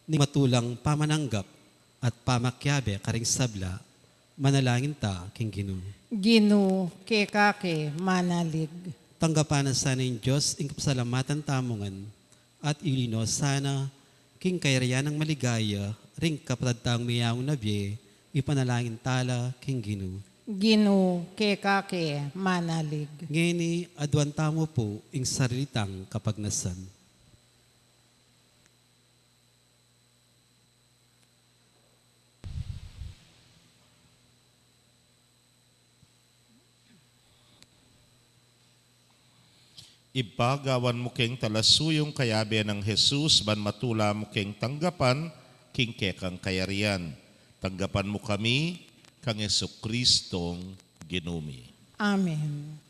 ning matulang pamananggap at pamakiabe karing sabla. Manalangin ta king Ginu. Ginu, keka ke manalig. Tanggapan na sana ning Dios ing kapasalamatan tamu ngan, at ilino sana king kayarian nang maligaya ring kapatad tang miyaung na bie. Ipanalangin tala king Ginu. Ginu, keka ke manalig. Ngeni, aduan tamu pu ing sarili tang kapagnasan. Ibpa, gawan mu keng talasuyu ing kayabe nang Jesus, ban matula mu keng tanggapan king kekang kayarian. Tanggapan mu kami kang Jesucristong Ginu mi. Amen.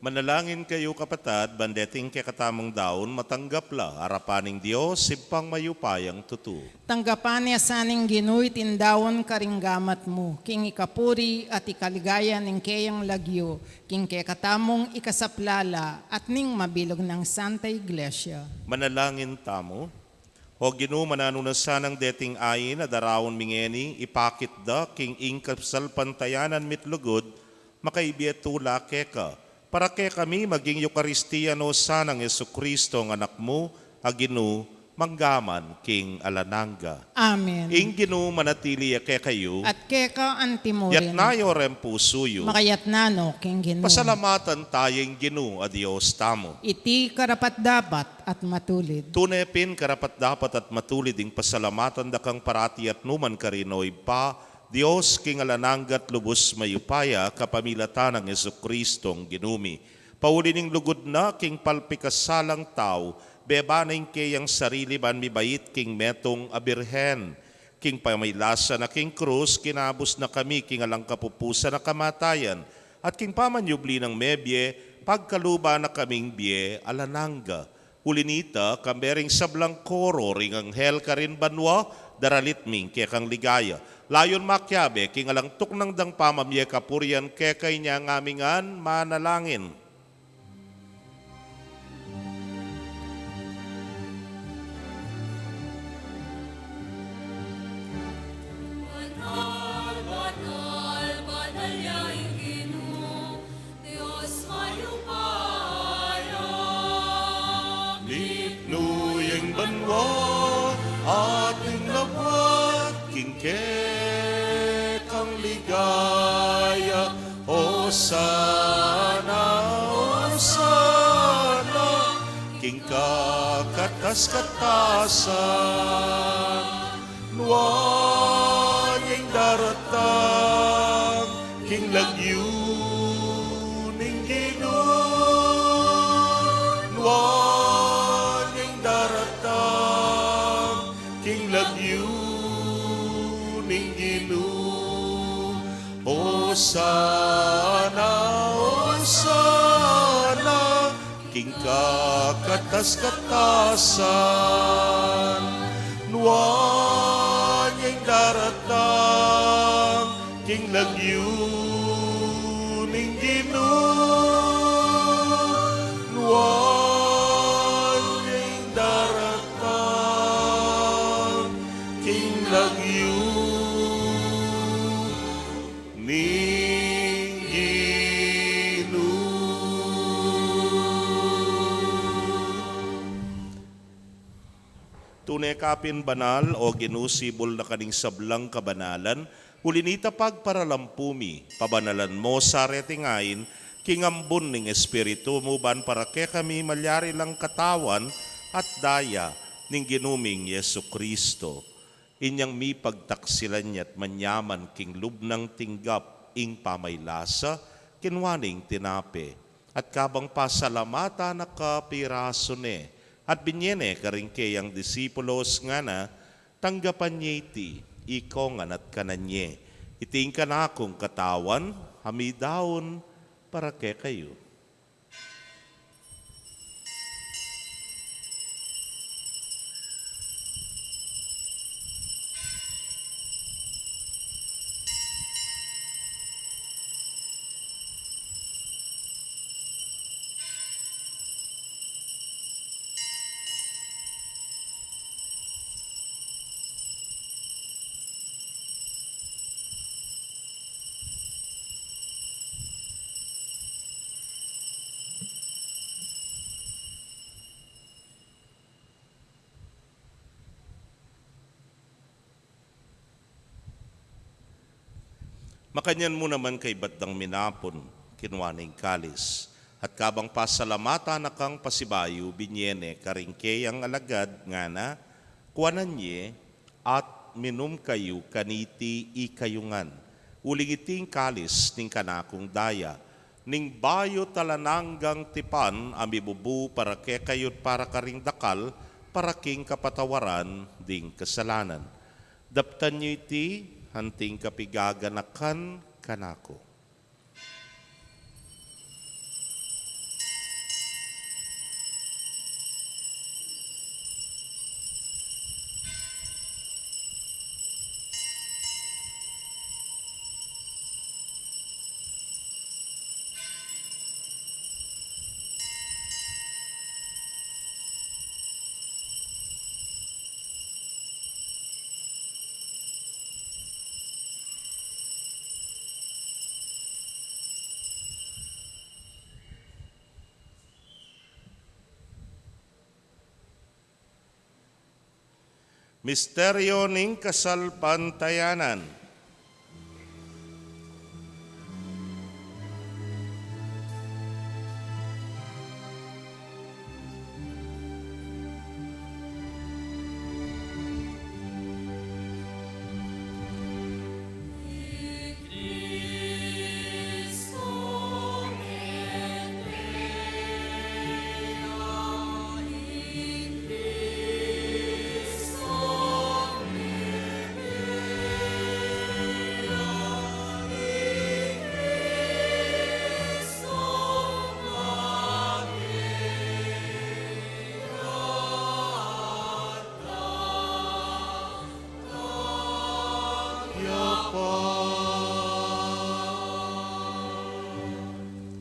Manalangin kayu, kapatad, ban deting kekatamung daun matanggap la arapan ning Dios, Ibpang mayupayang tutu. Tanggapan na sa ning Ginu iting daun karing gamat mu, king ikapuri at ikaligaya ning keyang lagyu, king kekatamung ikasaplala at ning mabilug nang Santa Iglesia. Manalangin tamu. O Ginu, mananu na sanang deting ain a daraun mi ngeni ipakit da king ing kasalpantayanan mi't lugud, makaibie tula keka, para kekami maging Eukaristia no sanang Jesucristo, ing Anak mu, a Ginu, mangga man king alang angga. Amen. Ing Ginu manatili ya kekayu. At keka antimurin. Yatna yu reng pusu yu. Makayatna no king Ginu. Pasalamatan taya ing Ginu a Dios tamu. Iti karapat-dapat at matulid. Tune pin karapat-dapat at matulid ing pasalamatan da kang parati at nukarin man, O Ibpa, Dios king alang angga at lubus mayupaya, kapamilatan nang Jesucristong Ginu mi. Pauli ning lugud na king palpikasalang tau, beba na ing keyang sarili ban mibait king metung a birhen. King pamaylasa na king krus, kinabus na kami king alang kapupusan a kamatayan, at king pamanyubli nang mebie, pagkaluban na kaming bie alang angga. Uli na nita, kambe ring sablang koro ring anghel karin banua, daralit mi ing kekang ligaya. Layun makiabe king alang tuknang dang pamamie kapurian keka. Inya ngan mi ngan manalangin. Banal, banal, banal ya ing Ginu, Dios mayupaya. Mitmu ya ing banua at ing labuad king kekang ligaya. Osana, osana king kakatas-katasan. Nuan ya ing daratang king lagyu ning Ginu. Nuan ya ing daratang king lagyu ning Ginu. Osana, osana king kakatas-katasan. Nuan ya ing daratang king lagyu ning Ginu. Nuan ya ing daratang king lagyu ning Ginu. Tune ka pin banal, O Ginu, sibul na ka ning sablang kabanalan, uli na nita pagparalampu mi, pabanalan mu sa reting ain, king ambun ning Espiritu mu, ban para kekami malyari lang katawan at daya ning Ginu ming Jesucristo. Inyang mipagtaksilan ya at manyaman king lub nang tinggap ing pamaylasa, kinua ne ing tinape, at kabang pasalamatan na ka, pirasu ne, at binye ne karing keyang disipulos, ngana, tanggapan ye iti, ikongan at kanan ye. Iti ing kanakung katawan, a midaun para kekayu. Makanyan mu naman kaybat dang minapun, kinua ne ing kalis, at kabang pasalamatan na kang pasibayu, binye ne karing keyang alagad, ngana, kuanan ye, at minum kayu kaniti ikayu ngan. Uling iti ing kalis ning kanakung daya, ning bayu't alang anggang tipan, a mibubu para kekayu't para karing dakal, para king kapatawaran ding kasalanan. Daptan yu iti, anting kapigaganakan kanaku. Misteryo ning kasalpantayanan.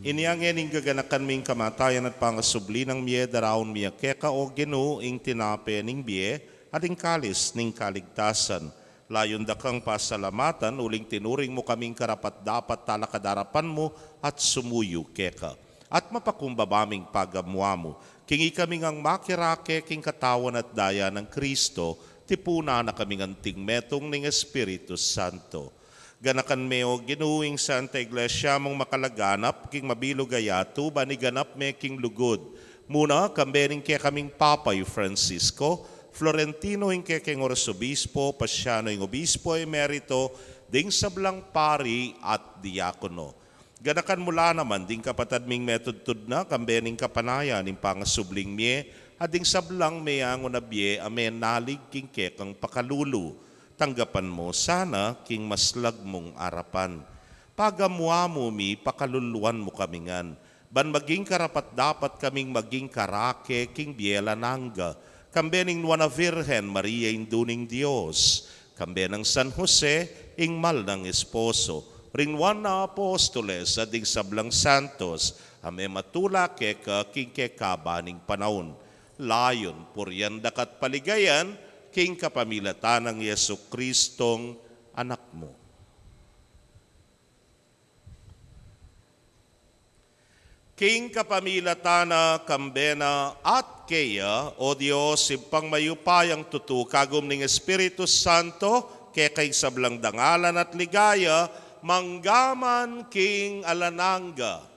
Inya ngeni ing gaganakan mi ing kamatayan at pangasubli nang mie, daraun mi keka, O Ginu, ing tinape ning bie, at ing kalis ning kaligtasan. Layun da kang pasalamatan, uling tinuring mu kaming karapat-dapat talakad king arapan mu at sumuyu keka. At mapakumbaba ming pagamu-amu, king ikami ngang makirake king katawan at daya nang Kristo, tipunan na kami ngan anting metung ning Espiritu Santo. Ganakan me, O Ginu, ing Santa Iglesia mung makalaganap king mabilug a yatu, ban iganap me king lugud. Muna, kambe ning kekaming Papa i Francisco, Florentino ing kekeng Arsobispo, Paciano ing Obispo Emerito, ding sablang pari at diakono. Ganakan mu la naman ding kapatad ming metudtud na, kambe ning kapanayan ning pangasubling mie, at ding sablang meangu na bie a menalig king kekang pakalulu. Tanggapan mu sana king maslag mung arapan. Pagamu-amu mi, pakaluluan mu kami ngan, ban maging karapat-dapat kaming maging karake king bie alang angga, kambe ning Nuan a Virgen Maria, Indu ning Dios, kambe nang San Jose, ing mal nang esposo, ring nuan a apostoles, at ding sablang santos a mematula keka king kekaban ning panaun. Layun purian da ka at paligayan, king kapamilatan nang Jesucristong Anak mu. King kapamilatan na, kambe na, at keya, O Dios, Ibpang mayupayang tutu, kagum ning Espiritu Santo, keka ing sablang dangalan at ligaya, mangga man king alang angga.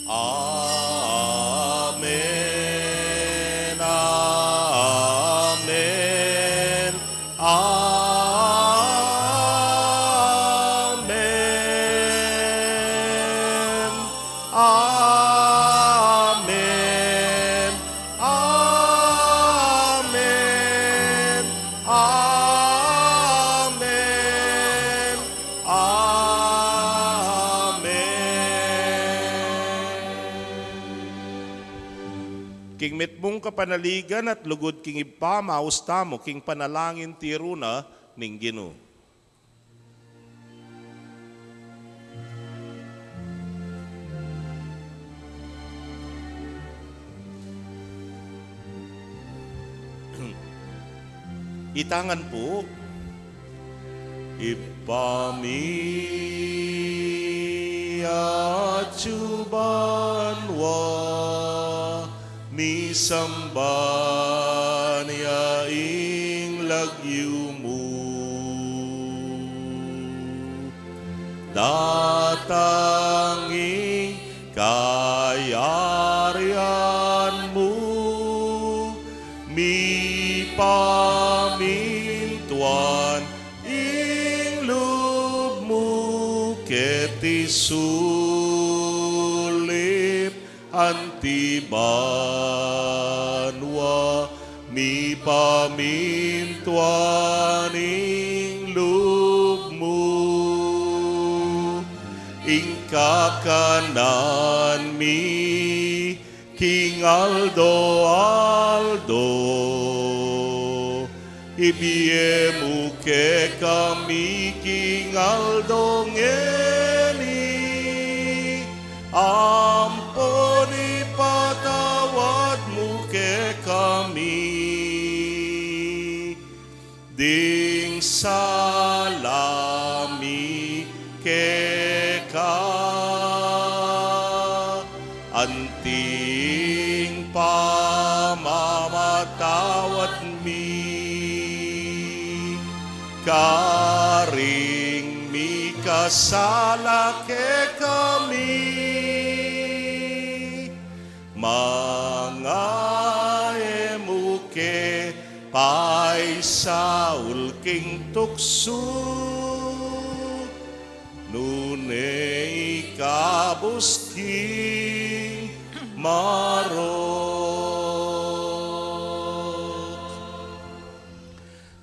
Amen, amen, amen. Amen. Amen. Amen. King mitmung kapanaligan at lugud king Ibpa, maus tamu king panalangin tiru na ning Ginu. Itangan pu. Ibpa mi, atsu ka banua, misamban ya ing lagyu mu. Datang ing kayarian mu, mipamintuan ing lub mu keti sulip anti banua, mipamintuan ing lub mu. Ing kakanan mi king aldo-aldo ibie mu kekami king aldo ngeni, ampon ipatawad mu kekami ding sala mi keka. Karing mikasala kekami, manga e mu ke paisaul king tuksu, nune ikabus king marok.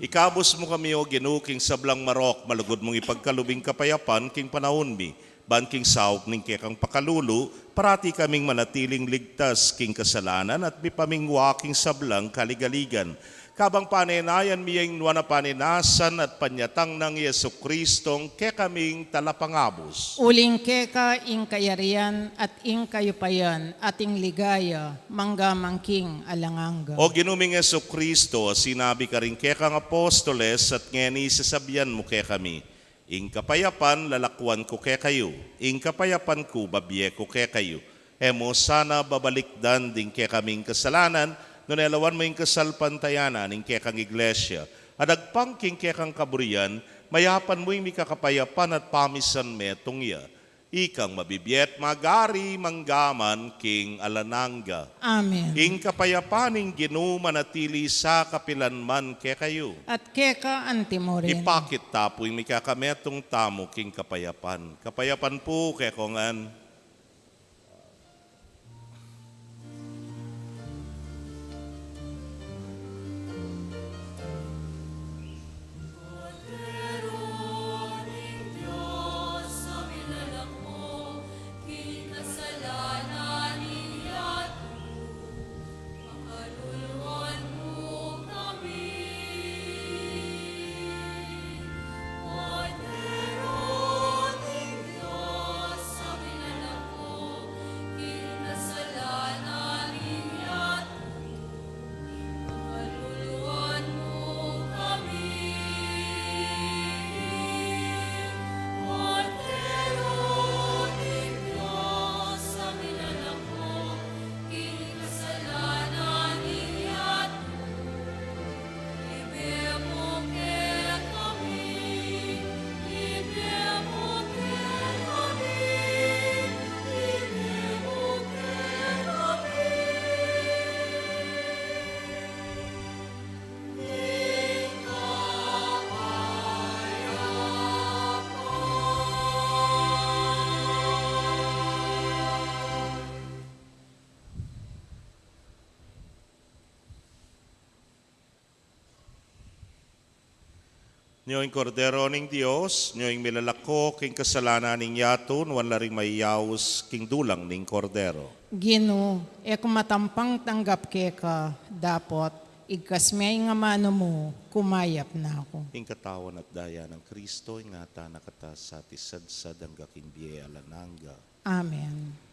Ikabus mu kami, O Ginu, king sablang marok, malugud mung ipagkalub ing kapayapan king panaun mi, ban king saup ning kekang pakalulu, parati kaming manatiling ligtas king kasalanan at mipamingwa king sablang kaligaligan. Kabang panenayan mi ing nuan a panenasan at panyatang nang Jesucristong kekaming Talapangabus. Uling keka ing kayarian at ing kayupayan at ing ligaya mangga man king alang angga. O Ginu ming Jesucristo, a sinabi karing kekang apostoles at ngeni sasabian mu kekami, ing kapayapan lalakwan ku kekayu, ing kapayapan ku babie ku kekayu. E mu sana babalikdan ding kekaming kasalanan, nune lawan mu ing kasalpantayanan ning kekang Iglesia. At agpang king kekang kaburian, mayapan mu ing mikakapayapan at pamisan metung ya. Ikang mabibie at magari mangga man king alang angga. Amen. Ing kapayapan ning Ginu manatili sa kapilan man kekayu. At keka anti mu rin. Ipakit ta pu ing mikakametung tamu king kapayapan. Kapayapan pu kekongan. Nyo ing Kordero ning Dios, nyo ing milalako king kasalanan ning yatu, nuan la ring mayaus king dulang ning Kordero. Ginu, e ku matampang tanggap keka, dapot igkas me ing amanu mu, kumayap na ku. Ing katawan at daya nang Kristo, ingatan na kata sa at isadsad angga king bie alang angga. Amen.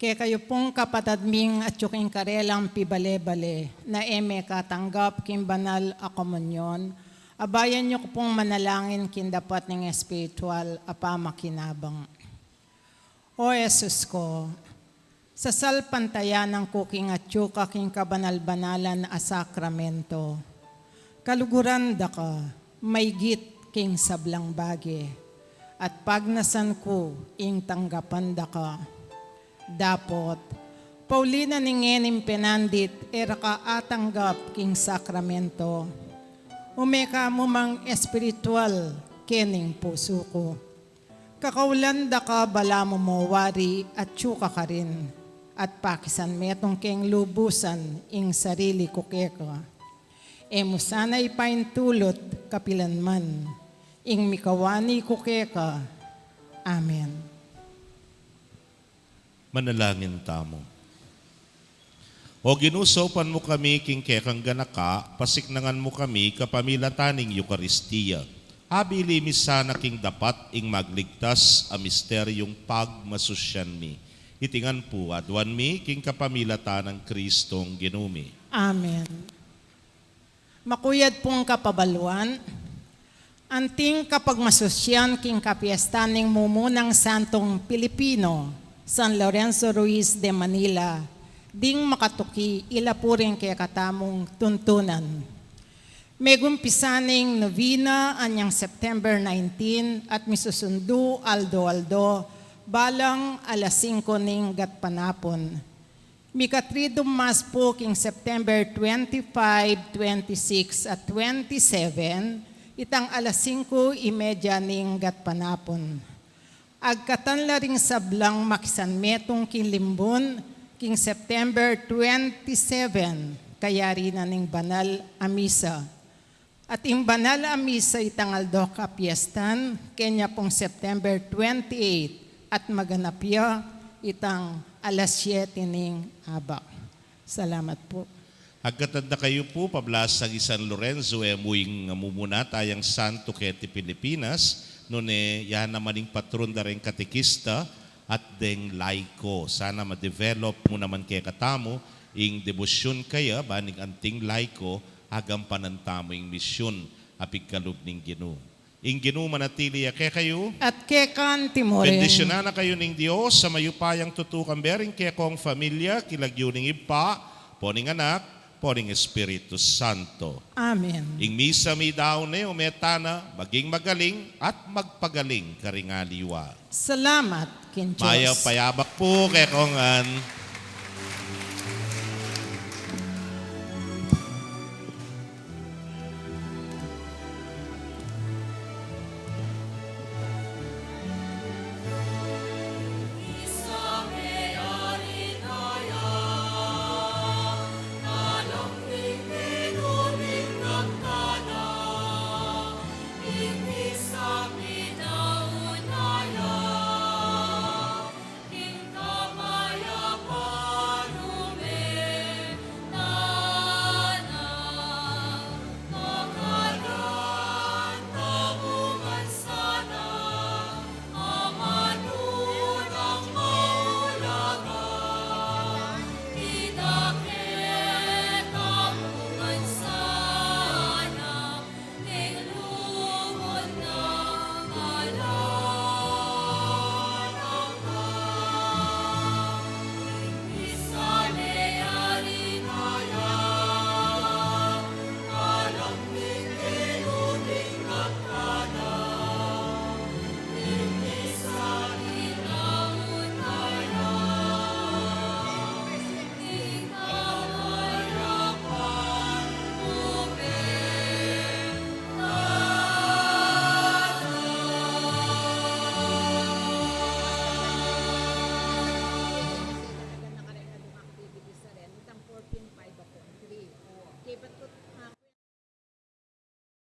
Kekayu pung kapatad ming atyu king karelang pibale-bale na e mekatanggap king banal a komunyon, abayan yu ku pung manalangin king dapat ning espiritual a pamakinabang. O Jesus ku, sasalpantayanan ku king atyu ka king kabanal-banalan a sakramento. Kaluguran da ka maygit king sablang bage, at pagnasan ku ing tanggapan da ka. Dapot, pauli na ning ngening penandit e ra ka atanggap king sakramento, ume ka mu mang espiritual kening pusu ku. Kakaulan da ka balamu mo wari atyu ka karin, at pakisan metung keng lubusan ing sarili ku keka. E mu sana ipaintulut kapilan man ing mikawani ku keka. Amen. Manalangin tamu. O Ginu, saupan mu kami king kekang ganaka, pasiknangan mu kami kapamilatan ning Eukaristia. Abili mi sana king dapat ing magligtas a misteryung pagmasusyan mi. Iti ngan pu aduan mi king kapamilatan nang Kristong Ginu mi. Amen. Makuyad pung kapabaluan, anting kapagmasusyan king kapiestan ning mumunang santung Pilipino, San Lorenzo Ruiz de Manila, ding makatuki ila pu ring kekatamung tuntunan. Megumpisa ning novena anyang September nineteen at misusundu aldo-aldo balang alas singko ning gatpanapun. Mika-Triduum Mass pu king September twenty-five, twenty-six at twenty-seven, itang alas singko y media ning gatpanapun. Agkatan la ring sablang makisanmetung king limbun king September twenty-seven, kayari na ning banal a misa. At ing banal a misa itang aldo kapiestan, kenya pung September twenty-eight, at maganap ya itang alas siyete ning abak. Salamat pu. Agkatan da kayu pu, pablasang i San Lorenzo, e mu ing mumuna tayang santo keti Pilipinas, nune ya naman ing patron da reng katekista at deng laiko. Sana ma-develop mu naman kekatamu ing debosyun kaya, ban ing anting laiko, agampanan tamu ing misyun a pigkalub ning Ginu. Ing Ginu manatili ya kekayu. At keka naman mu rin. Bendisyunan na kayu ning Dios a mayupayang tutu, kambe ring kekong familia, king lagyu ning Ibpa, ampo ning Anak, ampo ning Espiritu Santo. Amen. Ing misa mi daun ne, ume tana, maging magaling at magpagaling karing aliwa. Salamat king Dios. Mayap a abak pu kekongan.